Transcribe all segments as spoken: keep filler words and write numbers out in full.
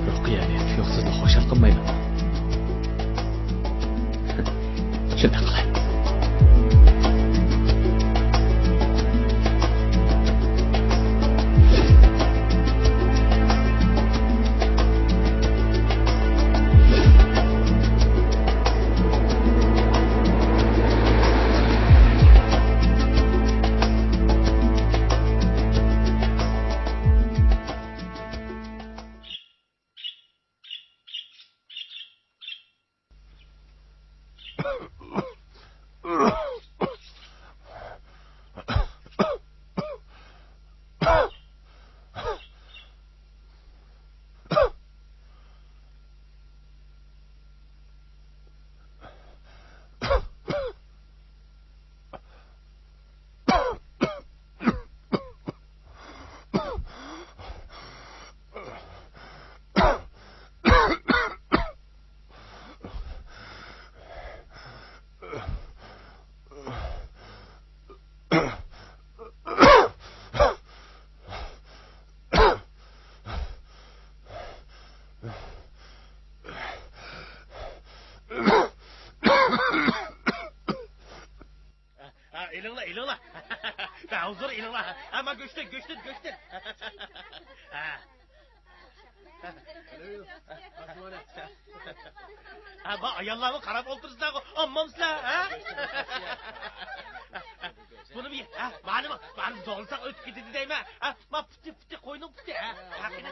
رۇقىيەنى تۇيۇقسىزلا خۇشال قىلمايمەن. شۇنداق قىلاي. ھە، ئېلىڭلار، ئېلىڭلار. ھە، ھۇزۇر ئېلىڭلار. ھە، ما گۆشتىن، گۆشتىن، گۆشتىن. ھە. ھە، ما ئاياللارمۇ قاراپ ئولتۇرسىلەرغۇ، ئاممامسىلەر، ھە؟ بۇنىمۇ يە، ھە، مانىمۇ، مانى زورلىساق ئۆتۈپ كېتىدۇ دەيمەن. ھە، ما پۇتى، پۇتى، قوينىڭ پۇتى، ھە؟ ھە، قېنى.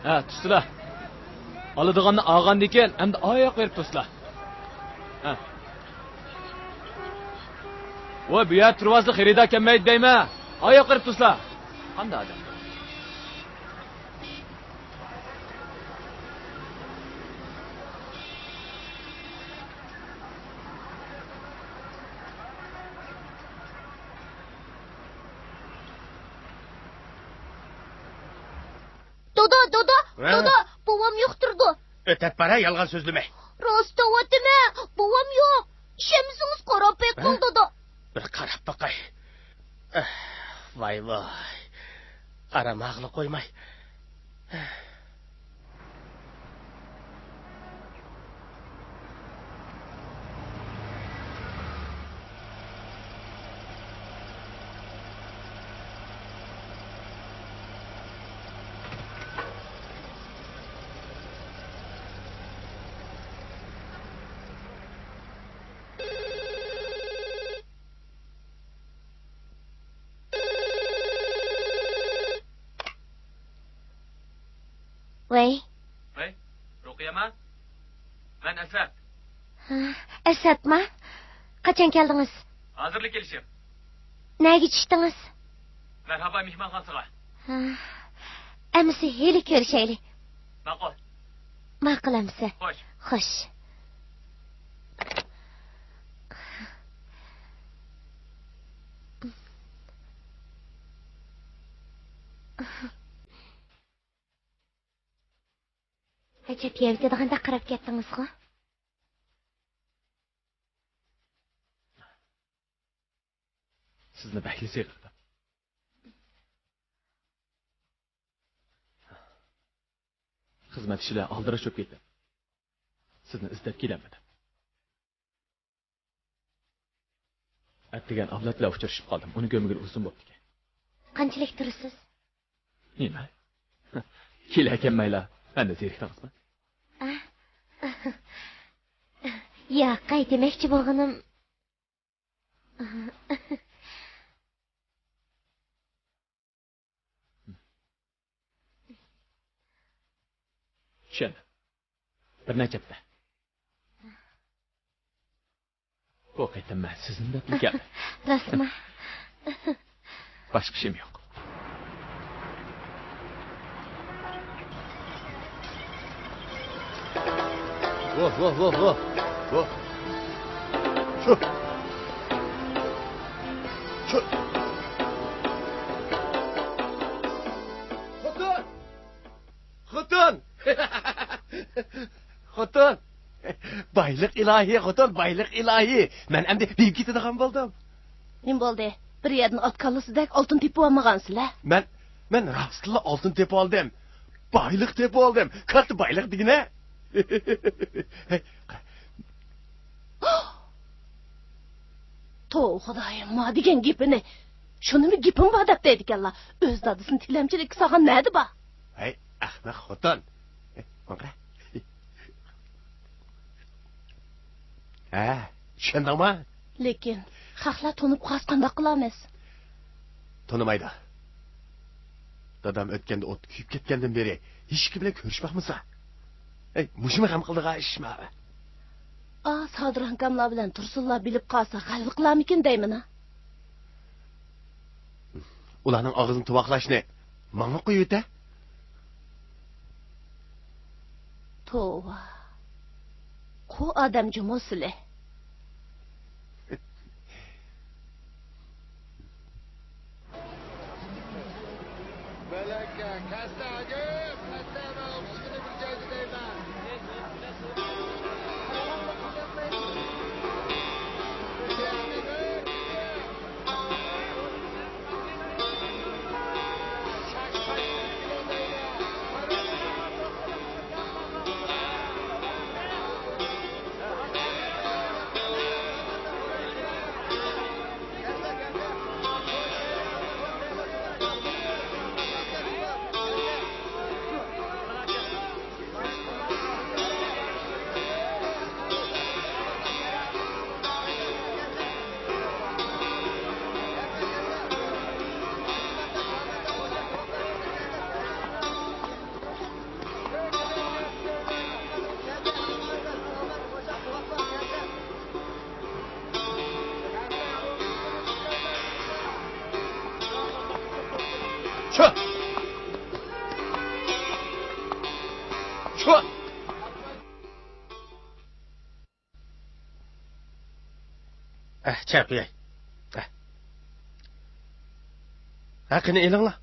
ھە، تۇرسىلا. ئالىدىغاننى ئالغاندىن كېيىن ئەمدى ئاياق بېرىپ تۇرسىلا. ھە. ۋاي، بۇ يەردە تۇرۇۋالسا خېرىدار كەلمەيدۇ دەيمەن. ئاياق بېرىپ تۇرسىلا. قانداق ئادەم؟ دادا، دادا، ھە؟ دادا، بوۋام يوق تۇرىدۇ. ئۆتەپ بار ھە، يالغان سۆزلىمە. راست دەۋاتىمەن، بوۋام يوق. ئىشەنمىسىڭىز قاراپ بېقىڭ، ھە؟ دادا. بىر قاراپ باقاي. ئەھ، ۋاي، ۋاي. ئارام ئالغىلى قويماي. ۋەي. ۋەي، رۇقىيەما؟ مەن ئەسەت. ھە، ئەسەتما؟ قاچان كەلدىڭىز؟ ھازىرلا كېلىشىم. نەگە چۈشتىڭىز؟ مەرھابا مېھمانخانىسىغا. ھە، ئەمىسە ھېلى كۆرۈشەيلى. ماقۇل. ماقۇل ئەمىسە. خوش. خوش. ئەجەب يەۋېتىدىغاندەك قاراپ كەتتىڭىزغۇ؟ سىزنى بەكلا سېغىندىم. خىزمەت ئىشى بىلەن ئالدىراش بولۇپ كەتتىم. سىزنى ئىزدەپ كېلەلمىدىم. ئەتىگەن ئابلەت بىلەن ئۇچرىشىپ قالدىم. ئۇنى كۆرمىگىلى ئۇزۇن بوپتىكەن. قانچىلىك تۇرىسىز؟ نېمە؟ كېلەلمەيلا مەندىن زېرىكتىڭىزمۇ؟ ئا؟ ياق، دېمەكچى بولغىنىم. چۈشەندىم. بىر نەچچە ھەپتە. بۇ قېتىم مەن سىزنى دەپلا كەلدىم. راستمۇ؟ باشقا ئىشىم يوق. ۋوھ، ۋوھ، ۋوھ، ۋوھ. ۋوھ. شۇ. شۇ. خوتۇن! خوتۇن! خوتۇن! بايلىق ئىلاھى، خوتۇن، بايلىق ئىلاھى! مەن ئەمدى بېيىپ كېتىدىغان بولدۇم. نېمە بولدى؟ بىر يەردىن ئات كاللىسىدەك ئالتۇن تېپىۋالمىغانسىلەر؟ مەن، مەن راستلا ئالتۇن تېپىۋالدىم. بايلىق تېپىۋالدىم. كاتتا بايلىق دېگىنە. توۋا خۇدايىم، ما دېگەن گېپىنى. شۇنىمۇ گېپىم بار دەپ دەيدىكەنلا. ئۆز دادىسىنى تىلەمچىلىككە سالغان نەدە بار؟ ھەي، ئەخمەق خوتۇن. ماڭا. ھە، چۈشەندىڭما؟ لېكىن خەقلەر تونۇپ قالسا قانداق قىلارمىز؟ تونۇمايدۇ. دادام ئۆتكەندە ئوتتا كۆيۈپ كەتكەندىن بېرى ھېچكىم بىلەن كۆرۈشۈپ باقمىسا. ھەي، مۇشۇمۇ غەم قىلىدىغان ئىشما؟ ئا، سادىر ئاكاملار بىلەن تۇرسۇنلار بىلىپ قالسا غەلۋە قىلارمىكىن دەيمەن ھە. ئۇلارنىڭ ئاغزىنى تۇۋاقلاشنى ماڭا قويۇۋېتە. توۋا. قۇ ئادەم جۇمۇ سىلى. ئەھ، چاي قۇياي. ئەھ. ھە، قېنى ئېلىڭلار.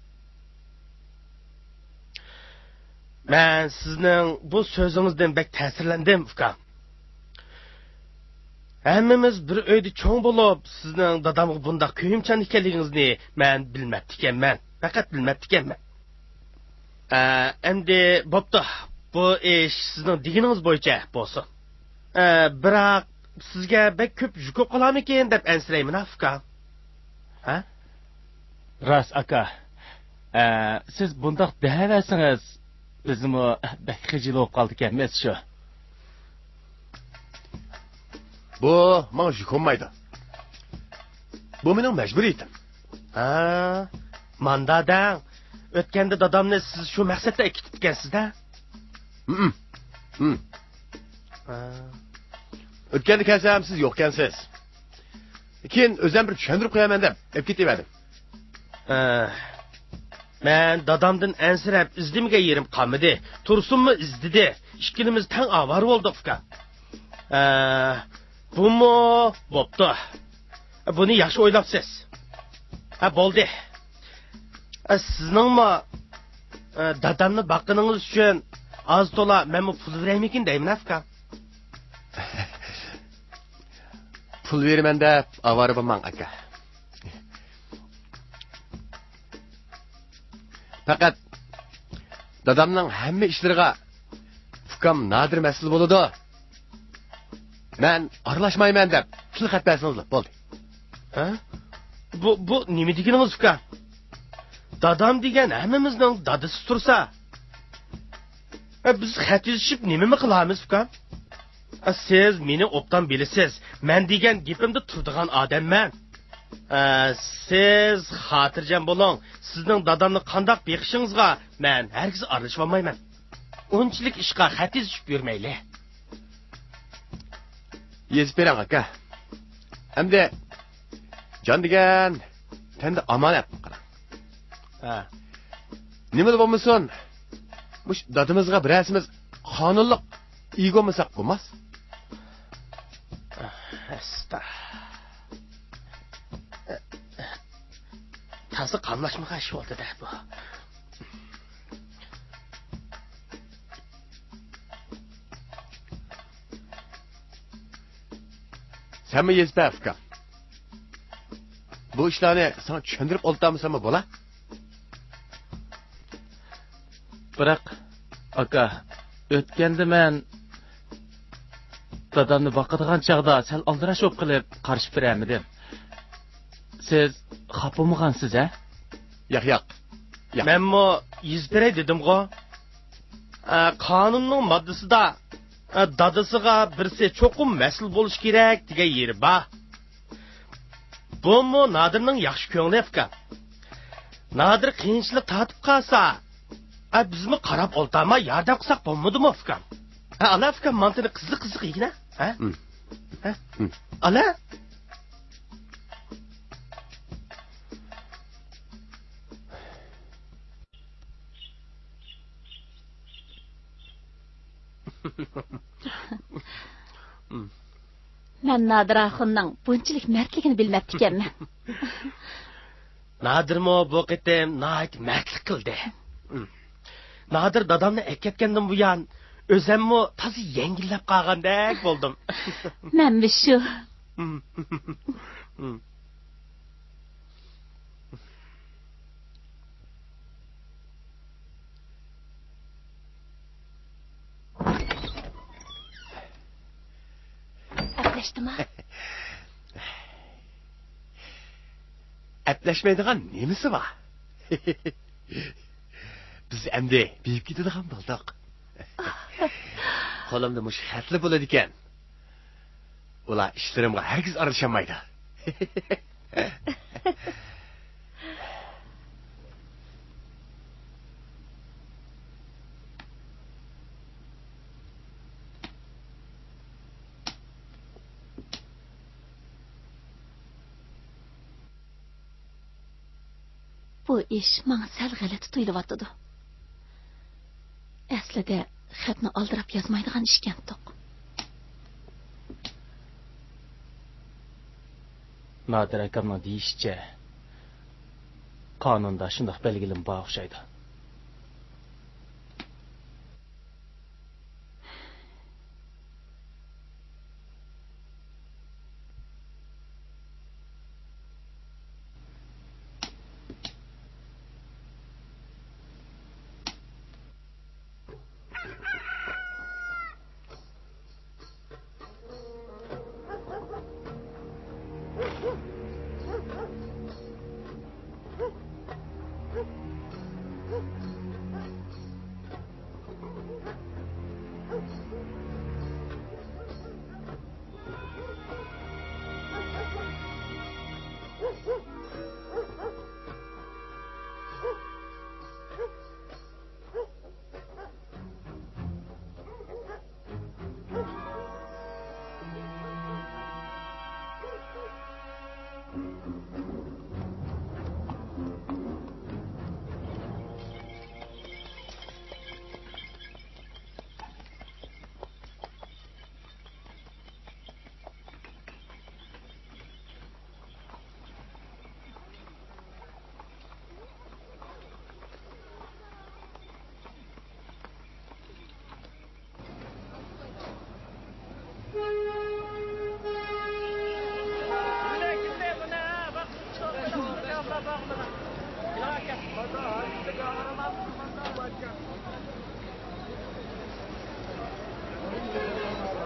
مەن سىزنىڭ بۇ سۆزىڭىزدىن بەك تەسىرلەندىم، ئۇكام. ھەممىمىز بىر ئۆيدە چوڭ بولۇپ، سىزنىڭ دادامغا بۇنداق كۆيۈمچان ئىكەنلىكىڭىزنى مەن بىلمەپتىكەنمەن. پەقەت بىلمەپتىكەنمەن. ئە، ئەمدى بوپتۇ. بۇ ئىش سىزنىڭ دېگىنىڭىز بويىچە بولسۇن. ئە، بىراق سىزگە بەك كۆپ يۈك بولۇپ قالارمىكىن دەپ ئەنسىرەيمەن، ئۇكام. ھە؟ راست، ئاكا. ئە، سىز بۇنداق دەۋەرسىڭىز، بىزمۇ بەك خىجىل بولۇپ قالىدىكەنمىز شۇ. بۇ ماڭا يۈك بولمايدۇ. بۇ مېنىڭ مەجبۇرىيىتىم. ھا، ماندا دەڭ. ئۆتكەندە دادامنى سىز شۇ مەقسەتتە ئەكېتىپتىكەنسىز-دە. ھىم. ھىم. ھا. ئۆتكەندە كەلسەم سىز يوقكەنسىز. كېيىن ئۆزۈم بىر چۈشەندۈرۈپ قويىمەن دەپ ئەپ كېتىۋەردىم. ئە، مەن دادامدىن ئەنسىرەپ ئىزدىمىگەن يېرىم قالمىدى. تۇرسۇنمۇ ئىزدىدى. ئىككىلىمىز تەڭ ئاۋارە بولدۇق، ئۇكا. ئە، بۇمۇ بوپتۇ. بۇنى ياخشى ئويلاپسىز. ھە، بولدى. ئە، سىزنىڭمۇ، ئە، دادامنى باققىنىڭىز ئۈچۈن ئاز تولا مەنمۇ پۇل بېرەيمىكىن دەيمەن، ئۇكا. پۇل بېرىمەن دەپ ئاۋارە بولماڭ، ئاكا. پەقەت دادامنىڭ ھەممە ئىشلىرىغا ئۇكام نادىر مەسئۇل بولىدۇ. مەن ئارىلاشمايمەن دەپ تىلخەت بەرسىڭىزلا بولدى. ھە؟ بۇ، بۇ نېمە دېگىنىڭىز، ئۇكا؟ دادام دېگەن ھەممىمىزنىڭ دادىسى تۇرسا، ئە، بىز خەت يېزىشىپ نېمىمۇ قىلارمىز، ئۇكام؟ ئە، سىز مېنى ئوبدان بىلىسىز. مەن دېگەن گېپىمدە تۇرىدىغان ئادەممەن. ئە، سىز خاتىرجەم بولۇڭ. سىزنىڭ دادامنى قانداق بېقىشىڭىزغا مەن ھەرگىز ئارىلىشىۋالمايمەن. ئۇنچىلىك ئىشقا خەت يېزىشىپ يۈرمەيلى. يېزىپ بېرىڭ، ئاكا. ئەمدى جان دېگەن تەندە ئامانەت. قاراڭ. ھە. نېمىلا بولمىسۇن، مۇشۇ دادىمىزغا بىرەرسىمىز قانۇنلۇق ئىگە بولمىساق بولماس. ئەستا. تازا قاملاشمىغان ئىش بولدى-دە بۇ. سەنمۇ يېزىپ بەر، ئۇكام. بۇ ئىشلارنى ساڭا چۈشەندۈرۈپ ئولتۇرمىساممۇ بولا؟ بىراق، ئاكا، ئۆتكەندە مەن دادامنى باقىدىغان چاغدا سەل ئالدىراش بولۇپ قېلىپ قارشى بېرەلمىدىم. سىز خاپا بولمىغانسىز، ھە؟ ياق، ياق. ياق. مەنمۇ يېزىپ بېرەي دېدىمغۇ. ئە، قانۇننىڭ ماددىسىدا، ئە، دادىسىغا بىرسى چوقۇم مەسئۇل بولۇشى كېرەك دېگەن يېرى بار. بۇمۇ نادىرنىڭ ياخشى كۆڭلى، ئۇكام. نادىر قىيىنچىلىق تارتىپ قالسا، ئە، بىزمۇ قاراپ ئولتۇرماي ياردەم قىلساق بولمىدىمۇ، ئۇكام؟ ھە، ئالا، ئۇكام، مانتىنى قىزىق-قىزىق يېگىنە. ھە؟ ھىم. ھە؟ ھىم. ئالا. مەن نادىر ئاخۇننىڭ بۇنچىلىك مەردلىكىنى بىلمەپتىكەنمەن. نادىرمۇ بۇ قېتىم ناھايىتى مەردلىك قىلدى. نادىر دادامنى ئەكەتكەندىن بۇيان، ئۆزەممۇ تازا يەڭگىللەپ قالغاندەك بولدۇم. مەنمۇ شۇ. ئەپلەشتىما؟ ئەپلەشمەيدىغان نېمىسى بار؟ بىز ئەمدى بېيىپ كېتىدىغان بولدۇق. قولۇمدا مۇشۇ خەتلەر بولىدىكەن. ئۇلار ئىشلىرىمغا ھەرگىز ئارىلىشالمايدۇ. بۇ ئىش ماڭا سەل غەلىتە تۇيۇلۇۋاتىدۇ. ئەسلىدە خەتنى ئالدىراپ يازمايدىغان ئىشكەنتۇق. نادىر ئاكامنىڭ دېيىشىچە، قانۇندا شۇنداق بەلگىلىمە بار ئوخشايدۇ.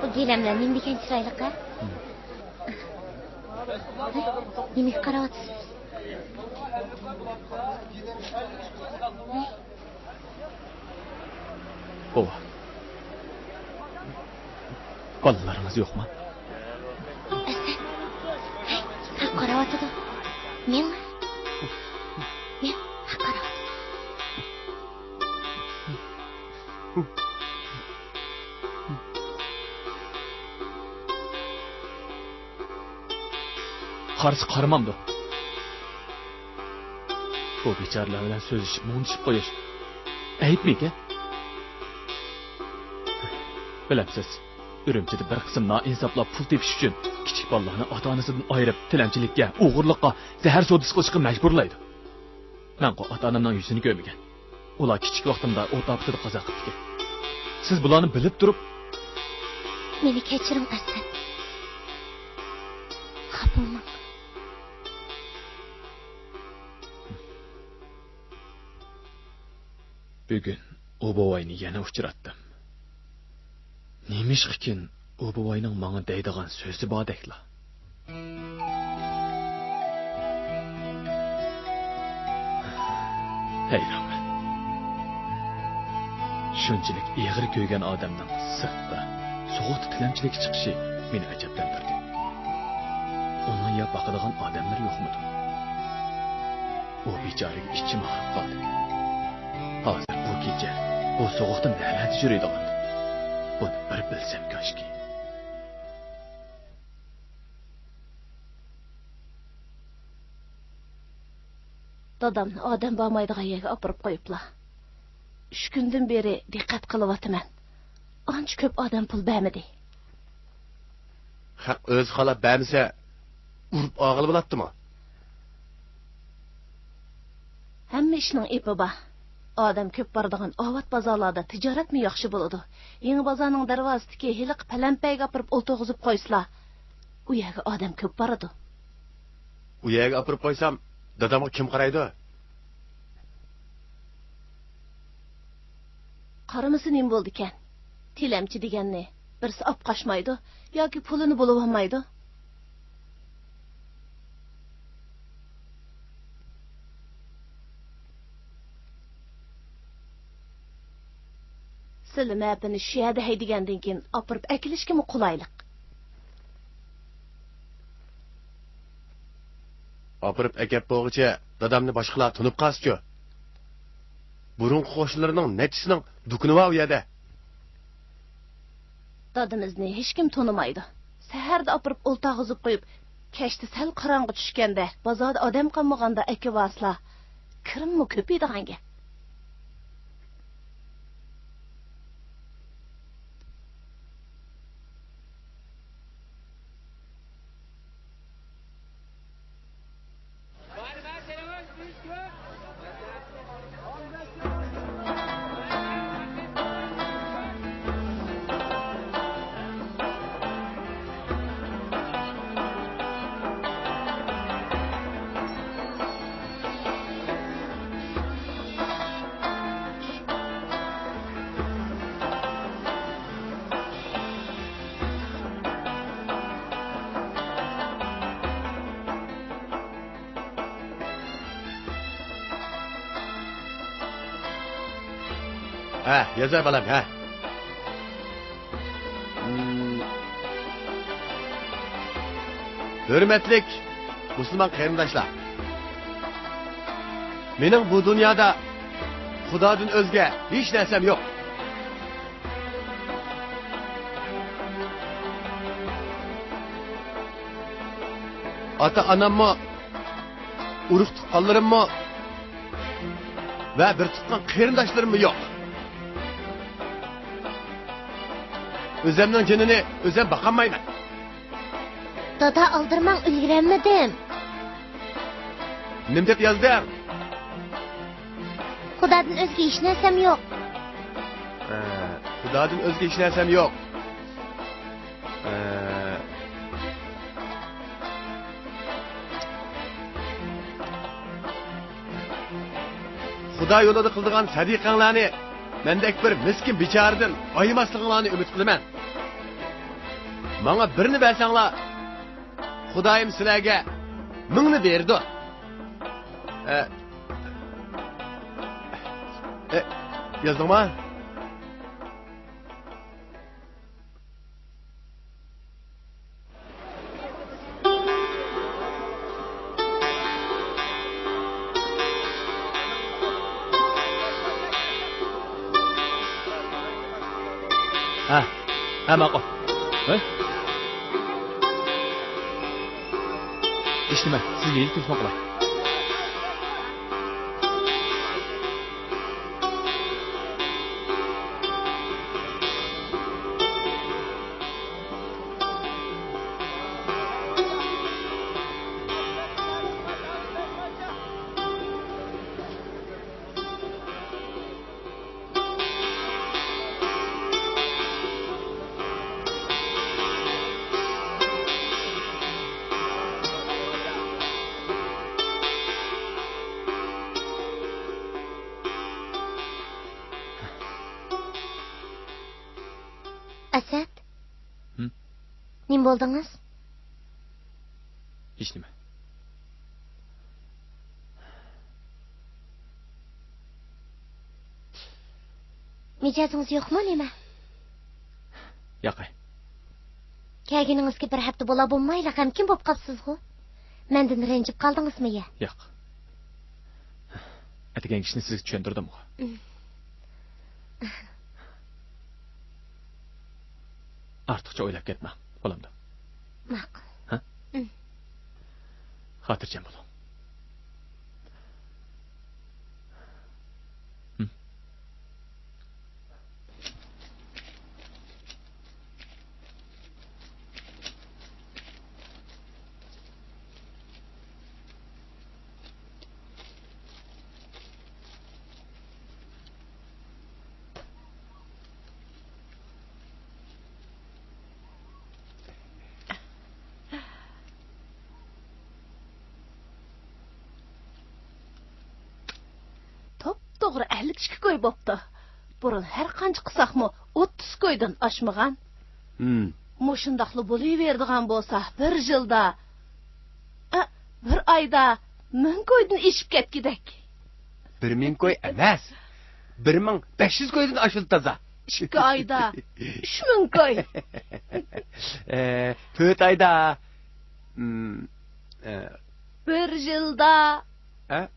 بۇ گىلەملەر نېمە دېگەن چىرايلىق ھە؟ نېمىگە قاراۋاتىسىز؟ بوۋا، بالىلىرىڭىز يوقمۇ؟ ئەسەت، ھەي، ساڭا قاراۋاتىدۇ. مېڭە. مېڭە، ساڭا قاراۋاتىدۇ. قارىسا قارىمامدۇ؟ بۇ بىچارىلەر بىلەن سۆزلىشىپ، مۇڭدىشىپ قويۇش ئەيىبمىكەن؟ بىلەمسىز، ئۈرۈمچىدە بىر قىسىم نائىنساپلار پۇل تېپىش ئۈچۈن كىچىك بالىلارنى ئاتا-ئانىسىدىن ئايرىپ، تىلەمچىلىككە، ئوغرىلىققا، زەھەر سودىسى قىلىشقا مەجبۇرلايدۇ. مەنغۇ ئاتا-ئانامنىڭ يۈزىنى كۆرمىگەن. ئۇلار كىچىك ۋاقتىمدا ئوت ئاپىتىدە قازا قىپتىكەن. سىز بۇلارنى بىلىپ تۇرۇپ، مېنى كەچۈرۈڭ، ئەسەت. خاپا بولماڭ. بۈگۈن ئۇ بوۋاينى يەنە ئۇچراتتىم. نېمىشقىكىن ئۇ بوۋاينىڭ ماڭا دەيدىغان سۆزى باردەكلا. ھەيرانمەن. شۇنچىلىك ئېغىر كۆيگەن ئادەمنىڭ سىرتتا، سوغۇقتا تىلەمچىلىككە چىقىشى مېنى ئەجەبلەندۈردى. ئۇنىڭ يا باقىدىغان ئادەملىرى يوقمىدۇ؟ ئۇ بىچارىگە ئىچىم ئاغرىپ قالدى. ھازىر بۇ كېچە، بۇ سوغۇقتا نەلەردە يۈرىدىغاندۇ؟ بۇنى بىر بىلسەم كاشكى. دادامنى ئادەم بارمايدىغان يەرگە ئاپىرىپ قويۇپلا. ئۈچ كۈندىن بېرى دىققەت قىلىۋاتىمەن. ئانچە كۆپ ئادەم پۇل بەرمىدى. خەق ئۆزى خالاپ بەرمىسە، ئۇرۇپ ئالغىلى بولاتتىمۇ؟ ھەممە ئىشنىڭ ئېپى بار. ئادەم كۆپ بارىدىغان ئاۋات بازارلاردا تىجارەتمۇ ياخشى بولىدۇ. يېڭى بازارنىڭ دەرۋازىسىدىكى ھېلىقى پەلەمپەيگە ئاپىرىپ ئولتۇرغۇزۇپ قويسىلا، ئۇ يەرگە ئادەم كۆپ بارىدۇ. ئۇ يەرگە ئاپىرىپ قويسام، دادامغا كىم قارايدۇ؟ قارىمىسا نېمە بولىدىكەن؟ تىلەمچى دېگەننى بىرسى ئاپقاچمايدۇ ياكى پۇلىنى بولۇۋالمايدۇ. سىلى مەپىنى شۇ يەردە ھەيدىگەندىن كېيىن ئاپىرىپ ئەكېلىشكىمۇ قولايلىق. ئاپىرىپ ئەكەپ بولغۇچە دادامنى باشقىلار تونۇپ قالسىچۇ؟ بۇرۇنقى قوشنىلىرىنىڭ نەچچىسىنىڭ دۇكىنى بار ئۇ يەردە. دادىمىزنى ھېچكىم تونۇمايدۇ. سەھەردە ئاپىرىپ ئولتۇرغۇزۇپ قويۇپ، كەچتە سەل قاراڭغۇ چۈشكەندە، بازاردا ئادەم قالمىغاندا ئەكىۋالسىلا، كىرىممۇ كۆپىيىدىغان گەپ. ھە، يازاي بالام، ھە. مم. ھۆرمەتلىك مۇسۇلمان قېرىنداشلار، مېنىڭ بۇ دۇنيادا خۇدادىن ئۆزگە ھېچ نەرسەم يوق. ئاتا-ئاناممۇ، ئۇرۇق-تۇغقانلىرىممۇ ۋە بىر تۇغقان قېرىنداشلىرىممۇ يوق. ئۆزۈمنىڭ جېنىنى ئۆزۈم باقالمايمەن. دادا، ئالدىرىماڭ، ئۈلگۈرەلمىدىم. نېمە دەپ يازدىڭ؟ خۇدادىن ئۆزگە ھېچ نەرسەم يوق. ھە، خۇدادىن ئۆزگە ھېچ نەرسەم يوق. ھە. خۇدا يولىدا قىلىدىغان سەدىقەڭلارنى مەندەك بىر مىسكىن بىچارىدىن ئايىماسلىقىڭلارنى ئۈمىد قىلىمەن. ماڭا بىرنى بەرسەڭلار، خۇدايىم سىلەرگە مىڭنى بېرىدۇ. ئە، ئە، يازدىڭما؟ ھە، ھە، ماقۇل. ھە؟ ھېچنېمە، سىزگە يېزىپ تېلېفون قىلاي. ئەسەت؟ ھىم؟ نېمە بولدىڭىز؟ ھېچنېمە. مىجەزىڭىز يوقمۇ نېمە؟ ياقەي. كەلگىنىڭىزگە بىر ھەپتە بولا بولمايلا غەمكىن بولۇپ قاپسىزغۇ؟ مەندىن رەنجىپ قالدىڭىزمۇ يا؟ ياق. ئەتىگەن ئىشنى سىزگە چۈشەندۈردۈمغۇ. ئارتۇقچە ئويلاپ كەتمەڭ، بولامدۇ؟ ماقۇل. ھە؟ خاتىرجەم بولۇڭ. توپتوغرا ئەللىك ئىككى كوي بوپتۇ. بۇرۇن ھەر قانچە قىلساقمۇ ئوتتۇز كويدىن ئاشمىغان. ھىم. مۇشۇنداقلا بولۇۋېرىدىغان بولسا، بىر يىلدا، ئە، بىر ئايدا مىڭ كويدىن ئېشىپ كەتكۈدەك. بىر مىڭ كوي ئەمەس، بىر مىڭ بەش يۈز كويدىن ئاشىدۇ تازا. ئىككى ئايدا ئۈچ مىڭ كوي. ئە، تۆت ئايدا. ھىم، ئە. بىر يىلدا. ئە؟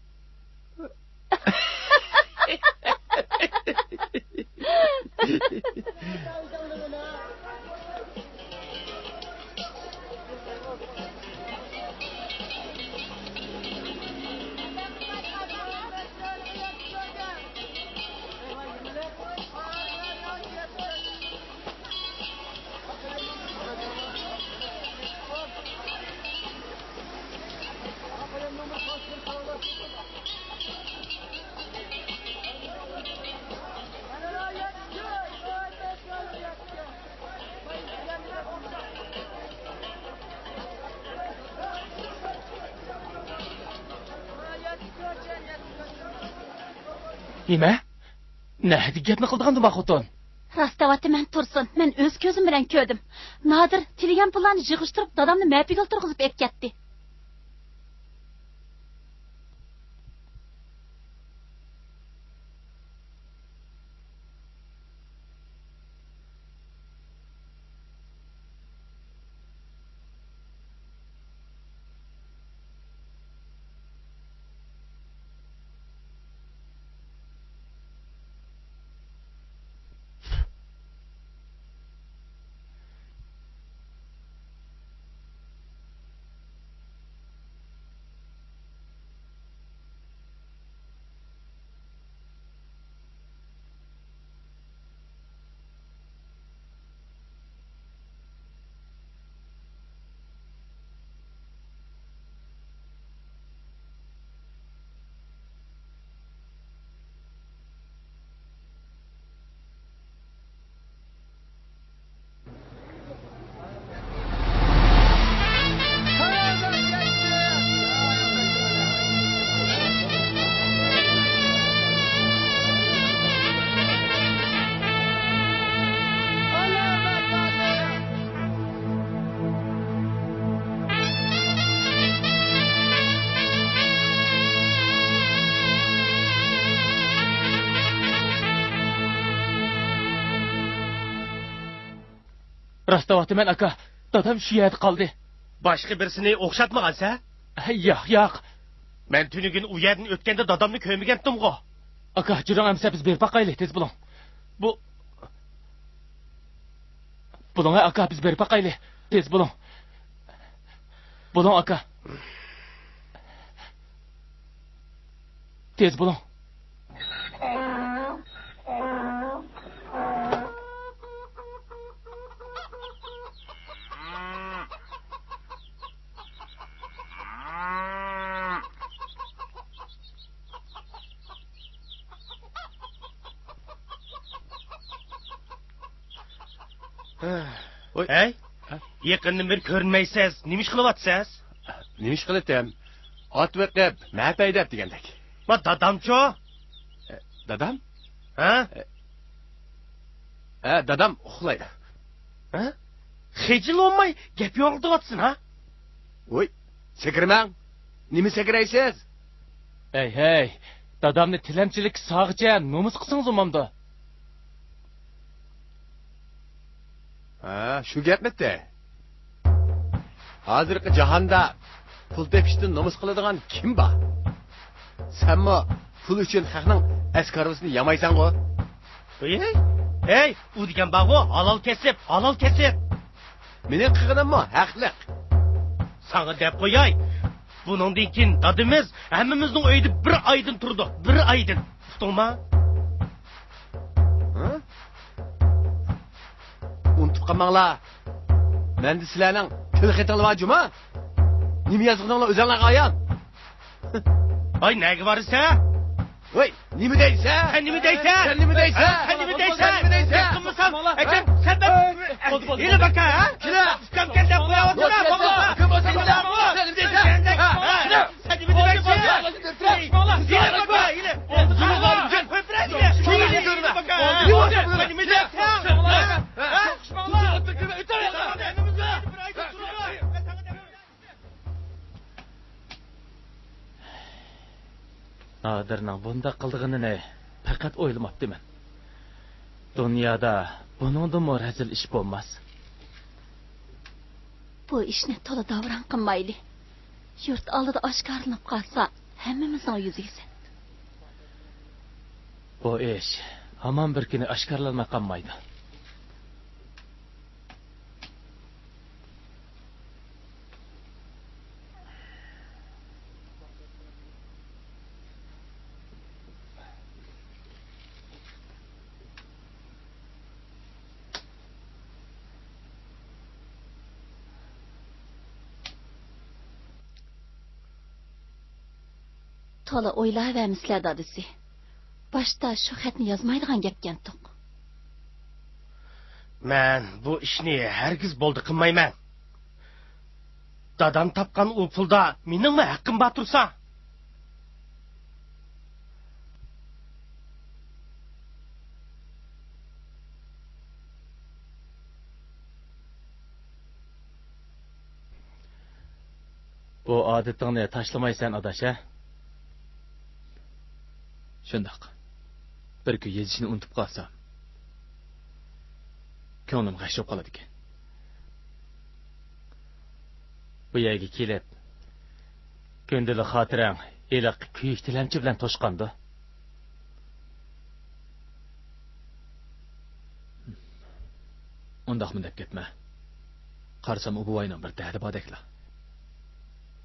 نېمە؟ نەدە گەپنى قىلىدىغاندۇ ما خوتۇن؟ راست دەۋاتىمەن، تۇرسۇن. مەن ئۆز كۆزۈم بىلەن كۆردۈم. نادىر تىلىگەن پۇللارنى يىغىشتۇرۇپ، دادامنى مەپىگە ئولتۇرغۇزۇپ ئېلىپ كەتتى. راست دەۋاتىمەن، ئاكا. دادام شۇ يەردە قالدى. باشقا بىرسىنى ئوخشاتمىغانسە؟ ياق، ياق. مەن تۈنۈگۈن ئۇ يەردىن ئۆتكەندە دادامنى كۆرمىگەنتىمغۇ. ئاكا، جۈرۈڭ ئەمىسە، بىز بېرىپ باقايلى، تېز بولۇڭ. بۇ، بولۇڭ، ئاكا، بىز بېرىپ باقايلى. تېز بولۇڭ. بولۇڭ، ئاكا. تېز بولۇڭ. ۋوي. ھەي، ھە؟ يېقىندىن بېرى كۆرۈنمەيسىز. نېمە ئىش قىلىۋاتىسىز؟ نېمە ئىش قىلىتىم؟ ئات بېقىپ، مەپە ھەيدەپ دېگەندەك. ما، دادامچۇ؟ ئە، دادام؟ ھە؟ ئە، ئە، دادام ئۇخلايدۇ. ھە؟ خىجىل بولماي گەپ يورۇتۇۋاتىسەن، ھە؟ ۋوي، سەكرىمەڭ. نېمە سەكرەيسىز؟ ھەي، ھەي، دادامنى تىلەمچىلىككە سالغىچە نومۇس قىلسىڭىز بولمامدۇ؟ ھە، شۇ گەپمىتى؟ ھازىرقى جاھاندا پۇل تېپىشتىن نومۇس قىلىدىغان كىم بار؟ سەنمۇ پۇل ئۈچۈن خەقنىڭ ئەسكى ھارۋىسىنى يامايسەنغۇ؟ ھەي، ھەي، ئۇ دېگەن بارغۇ، ھالال كەسىپ، ھالال كەسىپ. مېنىڭ قىلغىنىممۇ ھەقلىق. ساڭا دەپ قوياي، بۇنىڭدىن كېيىن دادىمىز ھەممىمىزنىڭ ئۆيىدە بىر ئايدىن تۇرىدۇ، بىر ئايدىن. ئۇقتۇڭما؟ ھە؟ ئۇنتۇپ قالماڭلار. مەندە سىلەرنىڭ تىل خېتىڭلار بار جۇما. نېمە يازغىنىڭلار ئۆزۈڭلارغا ئايان. ۋاي، نەگە بارىسەن؟ ۋاي، نېمە دەيسەن؟ سەن نېمە دەيسەن؟ سەن نېمە دەيسەن؟ سەن نېمە دەيسەن؟ سەن نېمە دەيسەن؟ گەپ قىلمىسام، ئەكەم، سەن بىر ھېلى باكا، ھە؟ كېلە. ئۇكامكەن دەپ قويۇۋاتىدۇ، ھە؟ بولدى. سەن نېمە دەيسەن؟ ھە؟ سەن نېمە دەيسەن؟ ھېلى باكا، ھېلى. نادىرنىڭ بۇنداق قىلىدىغىنىنى پەقەت ئويلىماپتىمەن. دۇنيادا بۇنىڭدىنمۇ رەزىل ئىش بولماس. بۇ ئىشنى تولا داۋراڭ قىلمايلى. يۇرت ئالدىدا ئاشكارىلىنىپ قالسا، ھەممىمىزنىڭ يۈزىگە سەت. بۇ ئىش ھامان بىر كۈنى ئاشكارىلانماي قالمايدۇ. تولا ئويلاۋەرمىسىلەر، دادىسى. باشتا شۇ خەتنى يازمايدىغان گەپكەنتۇق. مەن بۇ ئىشنى ھەرگىز بولدى قىلمايمەن. دادام تاپقان ئۇ پۇلدا مېنىڭمۇ ھەققىم بار تۇرسا. بۇ ئادىتىڭنى تاشلىمايسەن، ئاداش، ھە؟ شۇنداق. بىر كۈن يېزىشنى ئۇنتۇپ قالسام، كۆڭلۈم غەش بولۇپ قالىدىكەن. بۇ يەرگە كېلىپ، كۈندىلىك خاتىرەڭ ھېلىقى كۈيۈك تىلەمچى بىلەن توشقاندۇ. ئۇنداقمۇ دەپ كەتمە. قارىسام، ئۇ بوۋاينىڭ بىر دەردى باردەكلا.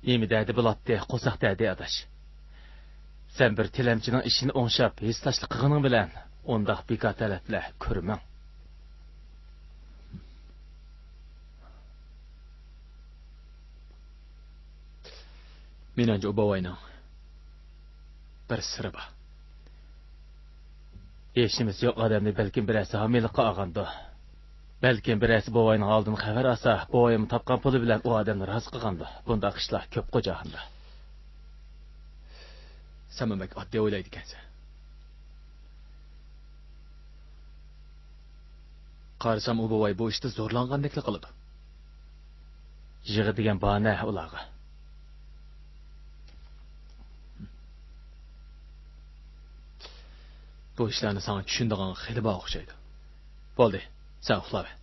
نېمە دەردى بولاتتى؟ قورساق دەردى، ئاداش. سەن بىر تىلەمچىنىڭ ئىشىنى ئوڭشاپ، ھېسداشلىق قىلغىنىڭ بىلەن ئۇنداق بىكار تەلەپلەر كۆرمەڭ. مېنىڭچە، ئۇ بوۋاينىڭ بىر سىرى بار. ھېچنېمىسى يوق ئادەمنى بەلكىم بىرەرسى ھامىيلىققا ئالغاندۇ. بەلكىم بىرەرسى بوۋاينىڭ ھالىدىن خەۋەر ئالسا، بوۋايمۇ تاپقان پۇلى بىلەن ئۇ ئادەمنى رازى قىلغاندۇ. بۇنداق ئىشلار كۆپ جاھاندا. سەنمۇ بەك ئاددىي ئويلايدىكەنسەن. قارىسام، ئۇ بوۋاي بۇ ئىشتا زورلانغاندەكلا قىلىدۇ. يىغا دېگەن بار نە ئۇلارغا. بۇ ئىشلارنى ساڭا چۈشىنىدىغانغا خېلى بار ئوخشايدۇ. بولدى، سەن ئۇخلاۋەر.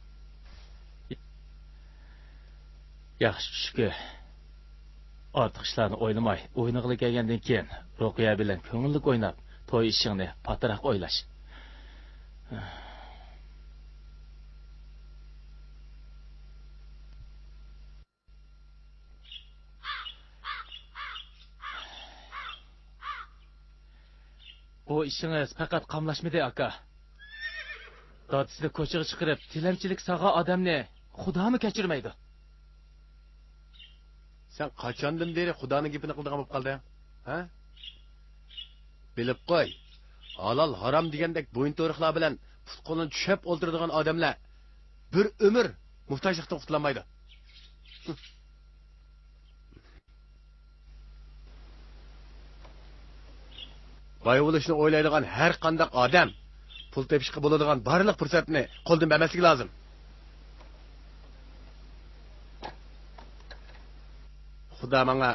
ياخشى چۈشكە. ئارتۇق ئىشلارنى ئويلىماي، ئوينىغىلى كەلگەندىن كېيىن، رۇقىيە بىلەن كۆڭۈللۈك ئويناپ، توي ئىشىڭنى پاتراق ئويلاش. بۇ ئىشىڭىز پەقەت قاملاشمىدى، ئاكا. دادىسىنى كوچىغا چىقىرىپ، تىلەمچىلىك سالغان ئادەمنى خۇدامۇ كەچۈرمەيدۇ. سەن قاچاندىن بېرى خۇدانىڭ گېپىنى قىلىدىغان بولۇپ قالدىڭ؟ ھە؟ بىلىپ قوي، ھالال ھارام دېگەندەك بويۇنتۇرۇقلار بىلەن پۇت-قولىنى چۈشەپ ئولتۇرىدىغان ئادەملەر بىر ئۆمۈر موھتاجلىقتىن قۇتۇلالمايدۇ. باي بولۇشنى ئويلايدىغان ھەر قانداق ئادەم پۇل تېپىشقا بولىدىغان بارلىق پۇرسەتنى قولدىن بەرمەسلىكى لازىم. خۇدا ماڭا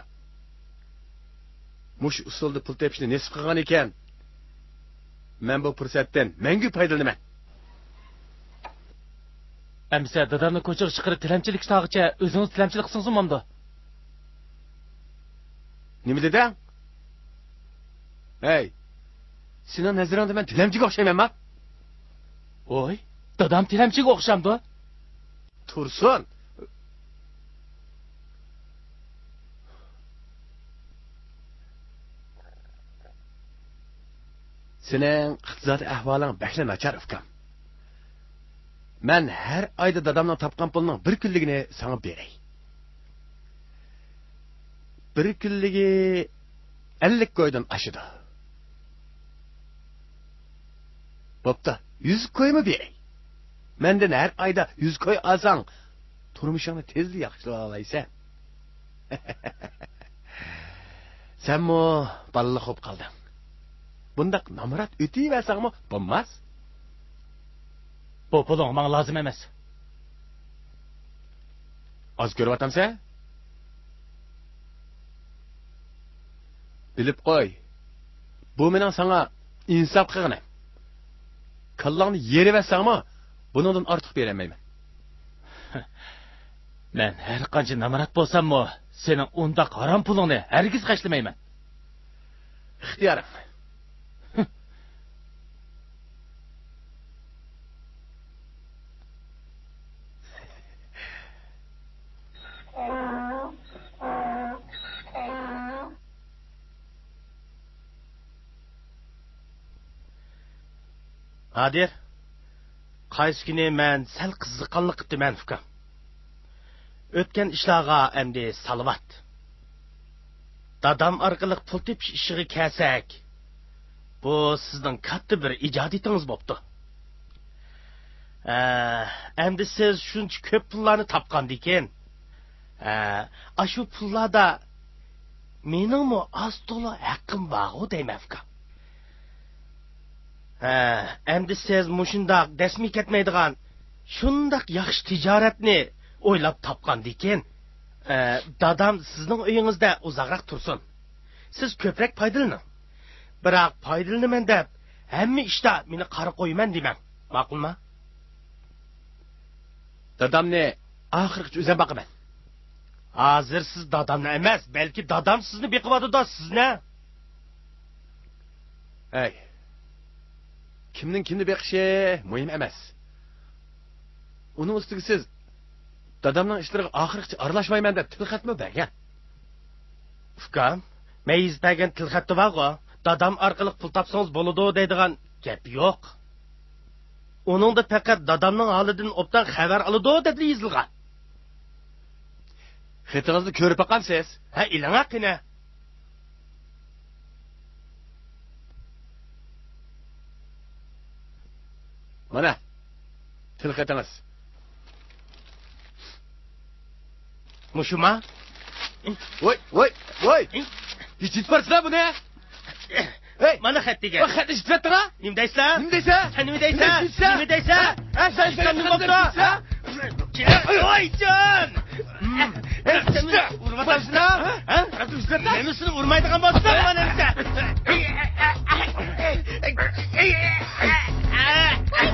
مۇشۇ ئۇسۇلدا پۇل تېپىشنى نېسىپ قىلغان ئىكەن، مەن بۇ پۇرسەتتىن مەڭگۈ پايدىلىنىمەن. ئەمىسە دادامنى كوچىغا چىقىرىپ تىلەمچىلىك سالغىچە ئۆزىڭىز تىلەمچىلىك قىلسىڭىز بولمامدۇ؟ نېمە دېدىڭ؟ ھەي، سېنىڭ نەزىرىڭدە مەن تىلەمچىگە ئوخشايمەنما؟ ۋوي، دادام تىلەمچىگە ئوخشامدۇ؟ تۇرسۇن! سېنىڭ ئىقتىسادىي ئەھۋالىڭ بەكلا ناچار، ئۇكام. مەن ھەر ئايدا دادامنىڭ تاپقان پۇلىنىڭ بىر كۈنلۈكىنى ساڭا بېرەي. بىر كۈنلۈكى ئەللىك كويدىن ئاشىدۇ. بوپتۇ، يۈز كويمۇ بېرەي. مەندىن ھەر ئايدا يۈز كوي ئالساڭ، تۇرمۇشۇڭنى تېزلا ياخشىلاۋالايسەن. سەنمۇ بالىلىق بولۇپ قالدىڭ. بۇنداق نامرات ئۆتۈۋەرسەڭمۇ بولماس. بۇ پۇلۇڭ ماڭا لازىم ئەمەس. ئاز كۆرۈۋاتامسەن؟ بىلىپ قوي، بۇ مېنىڭ ساڭا ئىنساپ قىلغىنىم. كاللاڭنى يېرىۋەتسەڭمۇ، بۇنىڭدىن ئارتۇق بېرەلمەيمەن. مەن ھەر قانچە نامرات بولساممۇ، سېنىڭ ئۇنداق ھارام پۇلۇڭنى ھەرگىز خەجلىمەيمەن. ئىختىيارىڭ. ھادىر، قايسى كۈنى مەن سەل قىزىققانلىق قىپتىمەن، ئۇكام. ئۆتكەن ئىشلارغا ئەمدى سالاۋات. دادام ئارقىلىق پۇل تېپىش ئىشىغا كەلسەك، بۇ سىزنىڭ كاتتا بىر ئىجادىيىتىڭىز بوپتۇ. ئە، ئەمدى سىز شۇنچە كۆپ پۇللارنى تاپقاندىكىن، ئە، ئاشۇ پۇللاردا مېنىڭمۇ ئاز تولا ھەققىم بارغۇ دەيمەن، ئۇكام. ھە، ئەمدى سىز مۇشۇنداق دەسمى كەتمەيدىغان، شۇنداق ياخشى تىجارەتنى ئويلاپ تاپقاندىكىن، ئە، دادام سىزنىڭ ئۆيىڭىزدە ئۇزاقراق تۇرسۇن. سىز كۆپرەك پايدىلىنىڭ. بىراق پايدىلىنىمەن دەپ، ھەممە ئىشتا مېنى قارا قويىمەن دېمەڭ. ماقۇلما؟ دادامنى ئاخىرغىچە ئۆزۈم باقىمەن. ھازىر سىز دادامنى ئەمەس، بەلكى دادام سىزنى بېقىۋاتىدۇ، سىزنى. ھەي، كىمنىڭ كىمنى بېقىشى مۇھىم ئەمەس. ئۇنىڭ ئۈستىگە سىز دادامنىڭ ئىشلىرىغا ئاخىرغىچە ئارىلاشمايمەن دەپ تىلخەتمۇ بەرگەن. ئۇكام، مەن يېزىپ بەرگەن تىلخەتتە بارغۇ، دادام ئارقىلىق پۇل تاپسىڭىز بولىدۇ دەيدىغان گەپ يوق. ئۇنىڭدا پەقەت دادامنىڭ ھالىدىن ئوبدان خەۋەر ئالىدۇ دەپلا يېزىلغان. خېتىڭىزنى كۆرۈپ باقامسىز؟ ھە، ئېلىڭا قېنى. مانا، تىلخېتىڭىز. مۇشۇما؟ ۋوي، ۋوي، ۋوي! يېتىپ بارسىلا بۇنى! ھەي! مانا خەت دېگەن. خەتنى يېتىۋەتتىڭا؟ نېمە دەيسىلەر؟ نېمە دەيسە؟ سەن نېمە دەيسە؟ نېمە دەيسە؟ ھە، سەن سەن نېمە بوپتۇ؟ ھە؟ ۋايجان! ھەي، سەن مېنى ئۇرۇۋاتامسىلا؟ ھە؟ مەن سېنى ئۇرمايدىغان بولسام، مانا ئەمسە. ۋاي،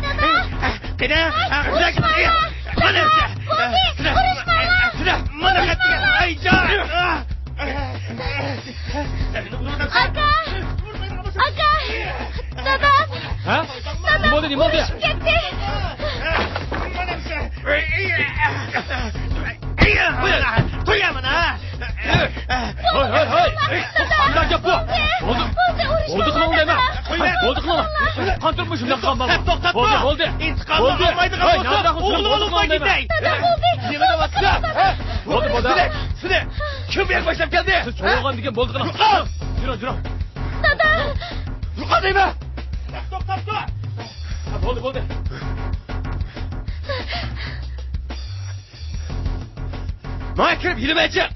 دادا! قېنى، ئۇرۇشماڭلار! بولدى، ئۇرۇشماڭلار! سىلە، مانا، ھاي، ھاي، ھاي! قانداق گەپ بۇ؟ بولدى. بولدى، قىلىڭ دەيمەن. بولدى، قىلىڭ. قاندۇرما شۇنداق قالماڭ. توختاپ تۇر. بولدى، بولدى. ئىنتىقامنى ئالمايدىغان بولسا، ئوغلۇم ئالماي كېتەي. دادا، بولدى. يېڭىدىۋاتسىلەر. بولدى، بولدى. سىلەر، سىلەر. كىم بۇ يەرگە باشلاپ كەلدى؟ سىز چوغۇغاندىن كېيىن بولدى، قىلىڭ. يۈرۈڭ، يۈرۈڭ. دادا. يوقال دەيمەن. توختاپ تۇر. بولدى، بولدى. ماڭا كىرىپ يېنىمدىن چىق.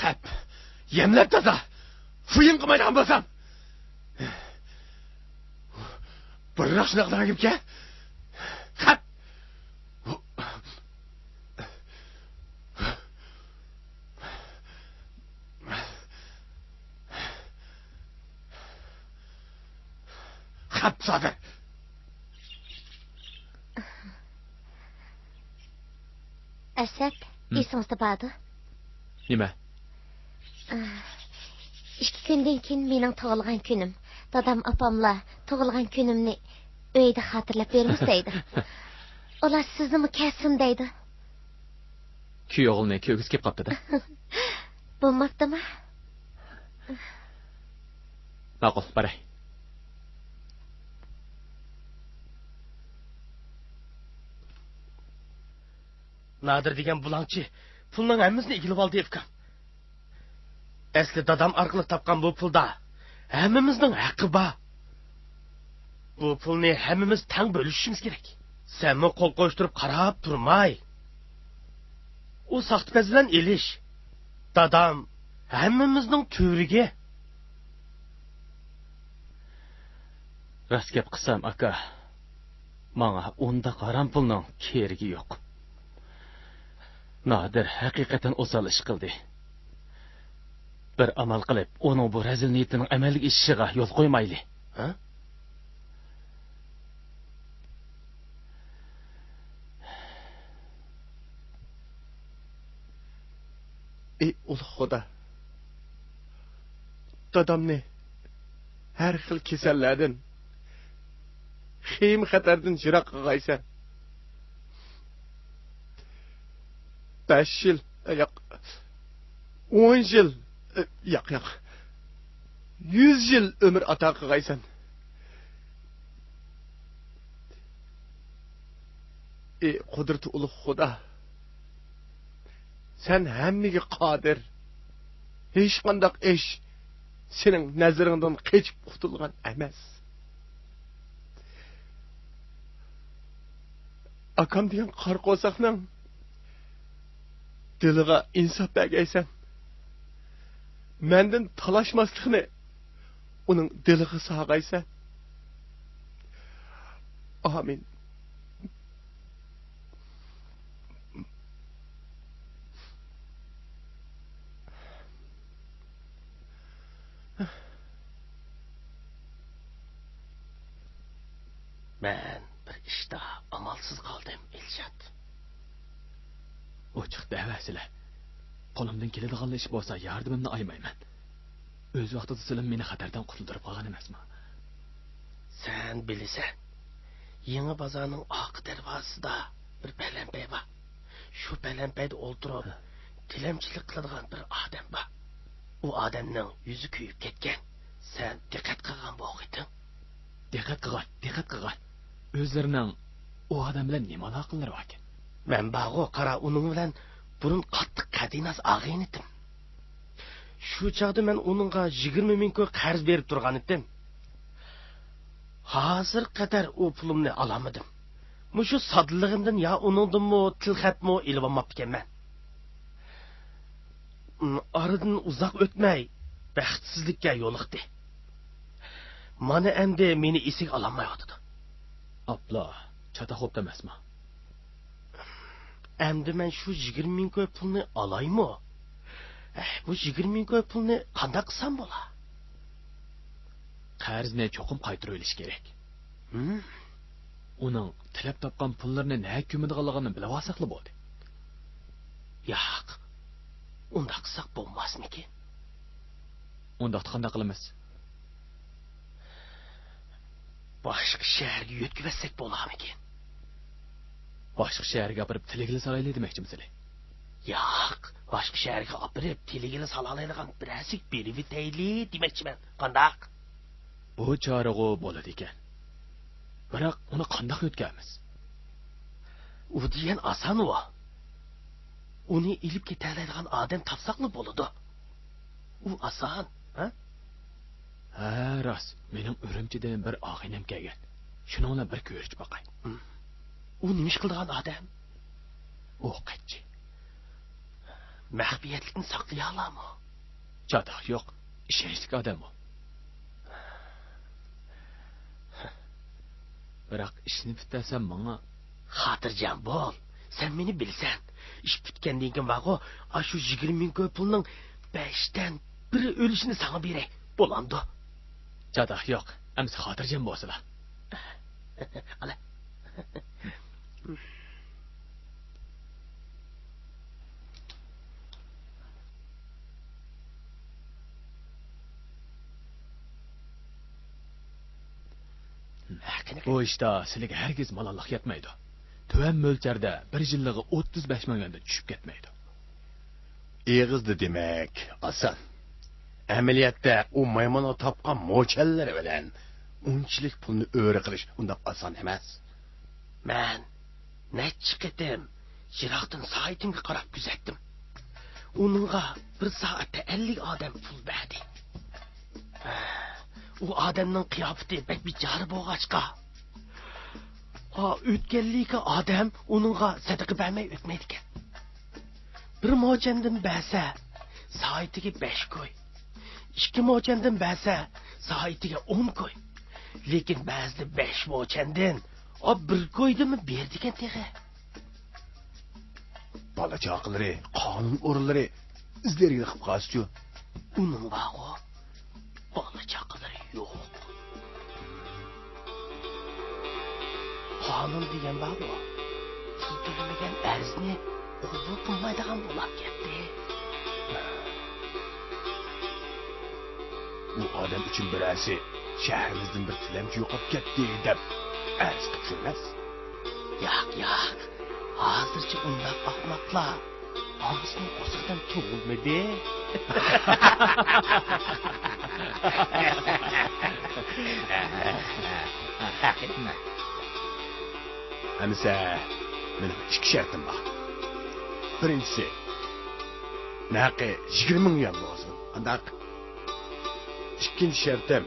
خەپ. يەملەپ تازا. فۇيىڭ قىلمايدىغان بولسام. بىراق شۇنداق دېگەن گەپكەن. خەپ. خەپ سادىر. ئەسەت، ھىم. ئېسىڭىزدە باردۇ؟ نېمە؟ ئىككى كۈندىن كېيىن مېنىڭ تۇغۇلغان كۈنۈم. دادام، ئاپاملار تۇغۇلغان كۈنۈمنى ئۆيدە خاتىرىلەپ بېرىمىز دەيدۇ. ئۇلار سىزنىمۇ كەلسۇن دەيدۇ. كۈيئوغلىنى كۆرگۈسى كېلىپ قاپتۇ-دە. بولماپتىما؟ ماقۇل، باراي. نادىر دېگەن بۇلاڭچى پۇلنىڭ ھەممىسىنى ئىگىلىۋالدى، ئۇكام. ئەسلى دادام ئارقىلىق تاپقان بۇ پۇلدا ھەممىمىزنىڭ ھەققى بار. بۇ پۇلنى ھەممىمىز تەڭ بۆلۈشۈشىمىز كېرەك. سەنمۇ قول قوشتۇرۇپ قاراپ تۇرماي. ئۇ ساختىپەز بىلەن ئېلىش. دادام ھەممىمىزنىڭ تۈۋرۈكى. راست گەپ قىلسام، ئاكا، ماڭا ئۇنداق ھارام پۇلنىڭ كېرىكى يوق. نادىر ھەقىقەتەن ئوسال ئىش قىلدى. بىر ئامال قىلىپ، ئۇنىڭ بۇ رەزىل نىيىتىنىڭ ئەمەلگە ئېشىشىغا يول قويمايلى. ھە؟ ئى ئۇلۇغ خۇدا، دادامنى ھەر خىل كېسەللەردىن، خېيىم-خەتەردىن يىراق قىلغايسەن. بەش يىل، ياق، ئون يىل، ياق، ياق، يۈز يىل ئۆمۈر ئاتا قىلغايسەن. ئى قۇدرىتى ئۇلۇغ خۇدا، سەن ھەممىگە قادىر. ھېچقانداق ئىش سېنىڭ نەزىرىڭدىن قېچىپ قۇتۇلغان ئەمەس. ئاكام دېگەن قارا قورساقنىڭ دىلىغا ئىنساپ بەرگەيسەن. مەندىن تالاشماسلىقنى ئۇنىڭ دىلىغا ساغايسەن. ئامىن. مەن بىر ئىشتا ئامالسىز قالدىم، ئىلشات. ئوچۇق دەۋەرسىلە. قولۇمدىن كېلىدىغانلا ئىش بولسا ياردىمىمنى ئايىمايمەن. ئۆز ۋاقتىدا سىلىم مېنى خەتەردىن قۇتۇلدۇرۇپ قالغان ئەمەسمۇ؟ سەن بىلىسەن، يېڭى بازارنىڭ ئارقا دەرۋازىسىدا بىر پەلەمپەي بار. شۇ پەلەمپەيدە ئولتۇرۇپ، ھە، تىلەمچىلىك قىلىدىغان بىر ئادەم بار. ئۇ ئادەمنىڭ يۈزى كۆيۈپ كەتكەن. سەن دىققەت قىلغان بولغىيتىڭ. دىققەت قىلغان، دىققەت قىلغان. ئۆزلىرىنىڭ ئۇ ئادەم بىلەن نېمە ئالاقىلىرى باركەن؟ مەن بارغۇ، قارا، ئۇنىڭ بىلەن بۇرۇن قاتتىق قەدىناس ئاغىنىتىم. شۇ چاغدا مەن ئۇنىڭغا يىگىرمە مىڭ كوي قەرز بېرىپ تۇرغانىتىم. ھازىرغا قەدەر ئۇ پۇلۇمنى ئالالمىدىم. مۇشۇ سادىلىغىمدىن يا ئۇنىڭدىنمۇ تىلخەتمۇ ئېلىۋالماپتىكەنمەن. ئارىدىن ئۇزاق ئۆتمەي، بەختسىزلىككە يولۇقتى. مانا ئەمدى مېنى ئېسىگە ئالالمايۋاتىدۇ. ئاپلا، چاتاق بوپتۇ ئەمەسمۇ؟ ئەمدى مەن شۇ يىگىرمە مىڭ كوي پۇلنى ئالايمۇ؟ ئەھ، بۇ يىگىرمە مىڭ كوي پۇلنى قانداق قىلسام بولا؟ قەرزنى چوقۇم قايتۇرۇۋېلىش كېرەك. ھىم؟ ئۇنىڭ تىلەپ تاپقان پۇللىرىنى نەگە كۆمىدىغانلىقىنى بىلىۋالساقلا بولدى. ياق، ئۇنداق قىلساق بولماسمىكىن؟ ئۇنداقتا قانداق قىلىمىز؟ باشقا شەھەرگە يۆتكىۋەتسەك بولارمىكىن؟ باشقا شەھەرگە ئاپىرىپ تىلىگىلا سالايلى دېمەكچىمىسىلى؟ ياق، باشقا شەھەرگە ئاپىرىپ تىلىگىلا سالالايدىغان بىرەرسىگە بېرىۋېتەيلى دېمەكچىمەن. قانداق؟ بۇ چارىغۇ بولىدىكەن. بىراق ئۇنى قانداق يۆتكەرمىز؟ ئۇ دېگەن ئاسانغۇ. ئۇنى ئېلىپ كېتەلەيدىغان ئادەم تاپساقلا بولىدۇ. ئۇ ئاسان، ھە؟ ھە، راست. مېنىڭ ئۈرۈمچىدىن بىر ئاغىنەم كەلگەن. شۇنىڭ بىلەن بىر كۆرۈشۈپ باقاي. ھىم. ئۇ نېمە ئىش قىلىدىغان ئادەم؟ ئوقەتچى. مەخپىيەتلىكنى ساقلىيالامۇ؟ چاتاق يوق. ئىشەنچلىك ئادەم ئۇ. بىراق ئىشنى پۈتتۈرسەم ماڭا. خاتىرجەم بول. سەن مېنى بىلىسەن. ئىش پۈتكەندىن كېيىن بارغۇ، ئاشۇ يىگىرمە مىڭ كوي پۇلنىڭ بەشتىن بىرى ئۈلۈشىنى ساڭا بېرەي. بولامدۇ؟ چاتاق يوق. ئەمسە خاتىرجەم بولسىلا. ئالا. بۇ ئىشتا سىلىگە ھەرگىز مالاللىق يەتمەيدۇ. تۆۋەن مۆلچەردە بىر يىللىقى ئوتتۇز بەش مىڭ يۈەندىن چۈشۈپ كەتمەيدۇ. ئېغىزدا دېمەك ئاسان. ئەمەلىيەتتە ئۇ مايمۇنغا تاپقان موچەنلىرى بىلەن ئۇنچىلىك پۇلنى ئۆرە قىلىش ئۇنداق ئاسان ئەمەس. مەن نەچچە قېتىم يىراقتىن سائىتىمگە قاراپ كۆزەتتىم. ئۇنىڭغا بىر سائەتتە ئەللىك ئادەم پۇل بەردى. ئۇ ئادەمنىڭ قىياپىتى بەك بىچارە بولغاچقا، ئا، ئۆتكەنلىكى ئادەم ئۇنىڭغا سەدىقە بەرمەي ئۆتمەيدىكەن. بىر موچەندىن بەرسە، سائىتىگە بەش كوي. ئىككى موچەندىن بەرسە، سائىتىگە ئون كوي. لېكىن بەزىدە بەش موچەندىن، ئا، بىر كويدىنمۇ بېرىدىكەن تېخى. بالا-چاقىلىرى، قانۇن ئورۇنلىرى ئىزلىرىگە قىلىپ قالسىچۇ؟ ئۇنىڭ بارغۇ، بالا-چاقىلىرى يوق. قانۇن دېگەن بارغۇ، پۇل تۆلىمىگەن ئەرزنى قوبۇل قىلمايدىغان بولاپ كەتتى. ئۇ ئادەم ئۈچۈن بىرەرسى شەھىرىمىزدىن بىر تىلەمچى يوقاپ كەتتى دەپ ئەرز قىلىپ يۈرمەس. ياق، ياق. ھازىرچە ئۇنداق ئاخماقلار ئانىسىنىڭ قورسىقىدىن تۇغۇلمىدى. ھەقىقەتمۇ؟ ئەمىسە، مېنىڭ ئىككى شەرتىم بار. بىرىنچىسى، نەقى يىگىرمە مىڭ يۈەن بولسۇن. قانداق؟ ئىككىنچى شەرتىم،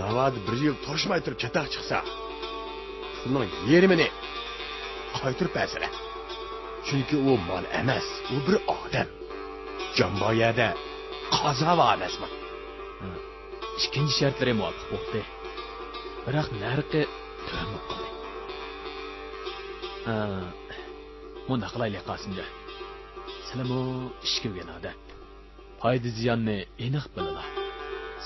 ناۋادا بىر يىل توشماي تۇرۇپ چاتاق چىقسا، پۇلنىڭ يېرىمىنى قايتۇرۇپ بەرسىلە. چۈنكى ئۇ مال ئەمەس، ئۇ بىر ئادەم. جان بار يەردە قازا بار ئەمەسمۇ؟ ھە، ئىككىنچى شەرتلىرى مۇۋاپىق بوپتۇ. بىراق نەرخى تۆۋەن بولۇپ قالدى. ھە، مۇنداق قىلايلى، قاسىمجان. سىلىمۇ ئىشكە كىرگەن ئادەم. پايدا-زىياننى ئېنىق بىلىلا.